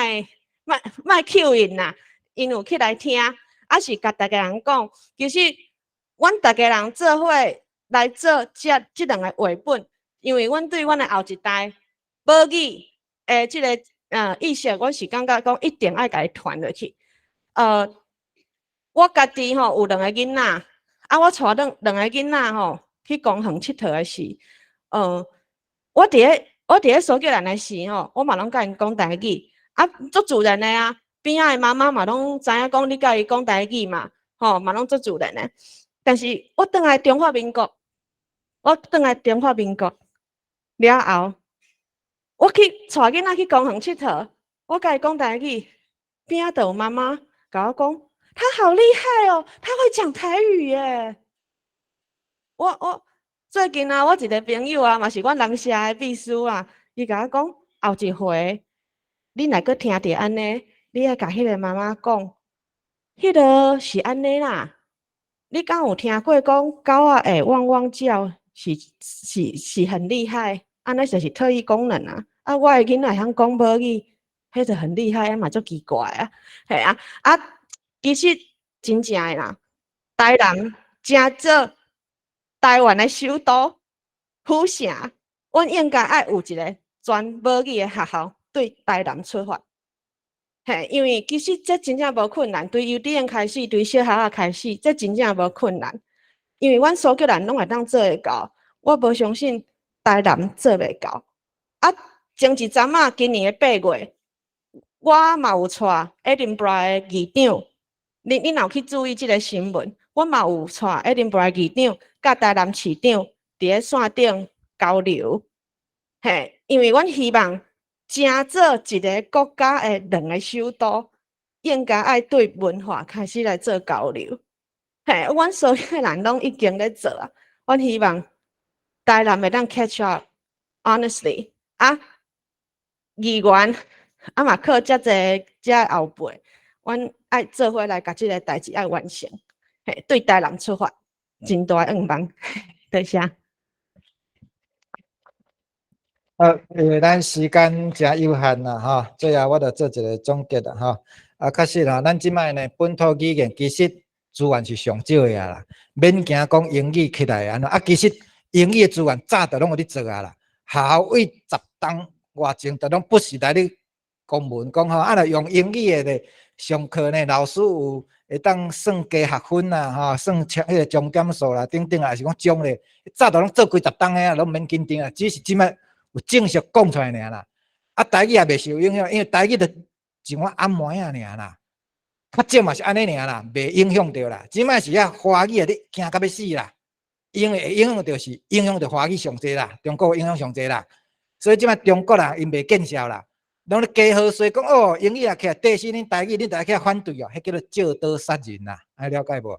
莫莫 cue 𪜶啦，𪜶有起來聽，啊是共逐家人講，其實阮逐家人做伙來做這兩个繪本，因為阮對阮的後一代母語的這个意識，阮是感覺講一定愛共伊傳落去。我家己吼有兩个囡仔，啊，我帶兩個囡仔吼去公園𨑨迌的時，我佇咧蘇格蘭的時吼，我嘛攏共𪜶講台語，啊，足自然的啊，邊仔的媽媽嘛攏知影講你共伊講台語嘛，吼，嘛攏足自然的。但是我轉來中華民國，我轉來中華民國了後，我去帶囡仔去公園𨑨迌，我共伊講台語，邊仔就有媽媽共我講，他好厲害哦，他會講台語耶。我最近啊，我一個朋友啊，嘛是阮南社的秘書啊，伊共我講，後一回你若閣聽著按呢，你愛共彼個媽媽講，彼个是按呢啦。你敢有聽過講狗仔會汪汪叫，是很厲害，按呢就是特異功能啊。啊，我的囡仔會曉講母語，彼就很厲害，啊嘛足奇怪啊，嘿啊，啊，其實真正的啦，台南誠做台灣的首都府城，阮應該愛有一個全母語的學校對台南出發。嘿，因為其實這真正無困難，對幼稚園開始，對小學仔開始，這真正無困難。因為阮蘇格蘭攏會當做會到，我無相信台南做袂到。啊，前一陣仔，今年的8月，我嘛有帶愛丁堡的議長，你若有去注意這個新聞，我嘛有帶愛丁堡的議長佮台南市長佇咧線頂交流。嘿，因為阮希望成做一个國家的兩个首都，應該愛對文化開始來做交流。嘿，阮所有人攏已經咧做啊，阮希望台南會當 catch up。Honestly，啊，議員啊嘛靠遮濟遮後輩，阮愛做伙來共這个代誌愛完成。嘿，對台南出發，真大願望。多謝。好，因為咱時間誠有限啦，吼，最後我就做一个總結啦，吼。啊，確實啦，咱這擺呢本土語言其實資源是上少的啊啦，免驚講英語起來按怎，啊，其實英語的資源早就攏有咧做啊啦，學校為10冬外前就攏不時來咧公文講吼，啊，若用英語的咧上課呢，老師有會當算加學分啦，吼，算迄個鐘點數啦，等等啊，還是講獎咧，早就攏做幾十冬的啊，攏免緊張啊，只是這擺有正式講出來爾啦。啊，台語也袂受影響，因為台語就像我按摩仔爾啦，較少嘛是按呢爾啦，袂影響著啦。這擺是遐華語啊，你驚甲欲死啦，因為會影響著是影響著華語上濟啦，中國影響上濟啦。所以這擺中國人𪜶袂見笑啦，攏咧加好說講哦，英語也起來，短死恁台語，恁著愛起來反對哦，彼叫做借刀殺人啦，愛了解無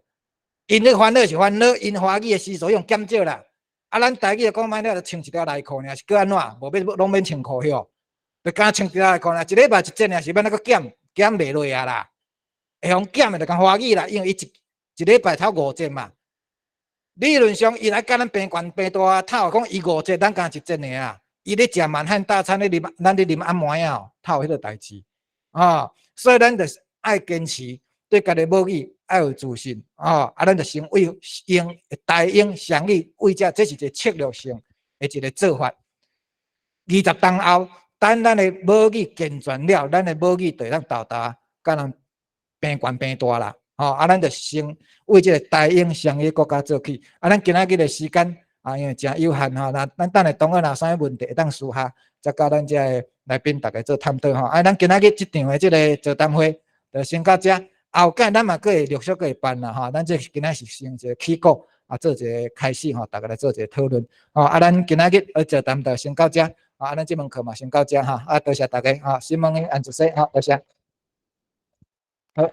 ？𪜶咧煩惱是煩惱，𪜶華語的時數用減少啦。啊，咱台語講歹了，就穿一條內褲爾，是閣按怎？無欲攏免穿褲許，就敢穿一條內褲爾，一禮拜一節爾，是欲按怎閣減？減袂落啊啦！會予減的就共華語啦，因為伊一一禮拜透五節嘛。理論上，伊來共咱平懸平大，透講伊五節，咱敢一節爾啊。伊咧食滿漢大餐咧啉，咱咧啉按摩仔哦，透彼個代誌啊。所以咱就是愛堅持對家己母語愛有自信啊。啊，咱就先為用台英雙語為這，這是一個策略性的一個做法。20冬後，等咱的母語健全了，咱的母語就會當沓沓共人平懸平大啦。吼，啊，咱就先為這個台英雙語國家做起。啊，咱今仔日的時間啊，因為誠有限吼，那咱等下同學若有啥物問題，會當私下再佮咱這个來賓逐家做探討吼。啊，咱今仔日這場的這个座談會就先到這，後蓋咱嘛閣會陸續閣會辦啦吼。咱這今仔是先一個起鼓，啊，做一個開始吼，逐家來做一個討論。吼，啊，咱今仔日的座談就先到這，啊，咱這門課嘛先到這吼。啊，多謝逐家，吼，承蒙安主席，好，多謝。好。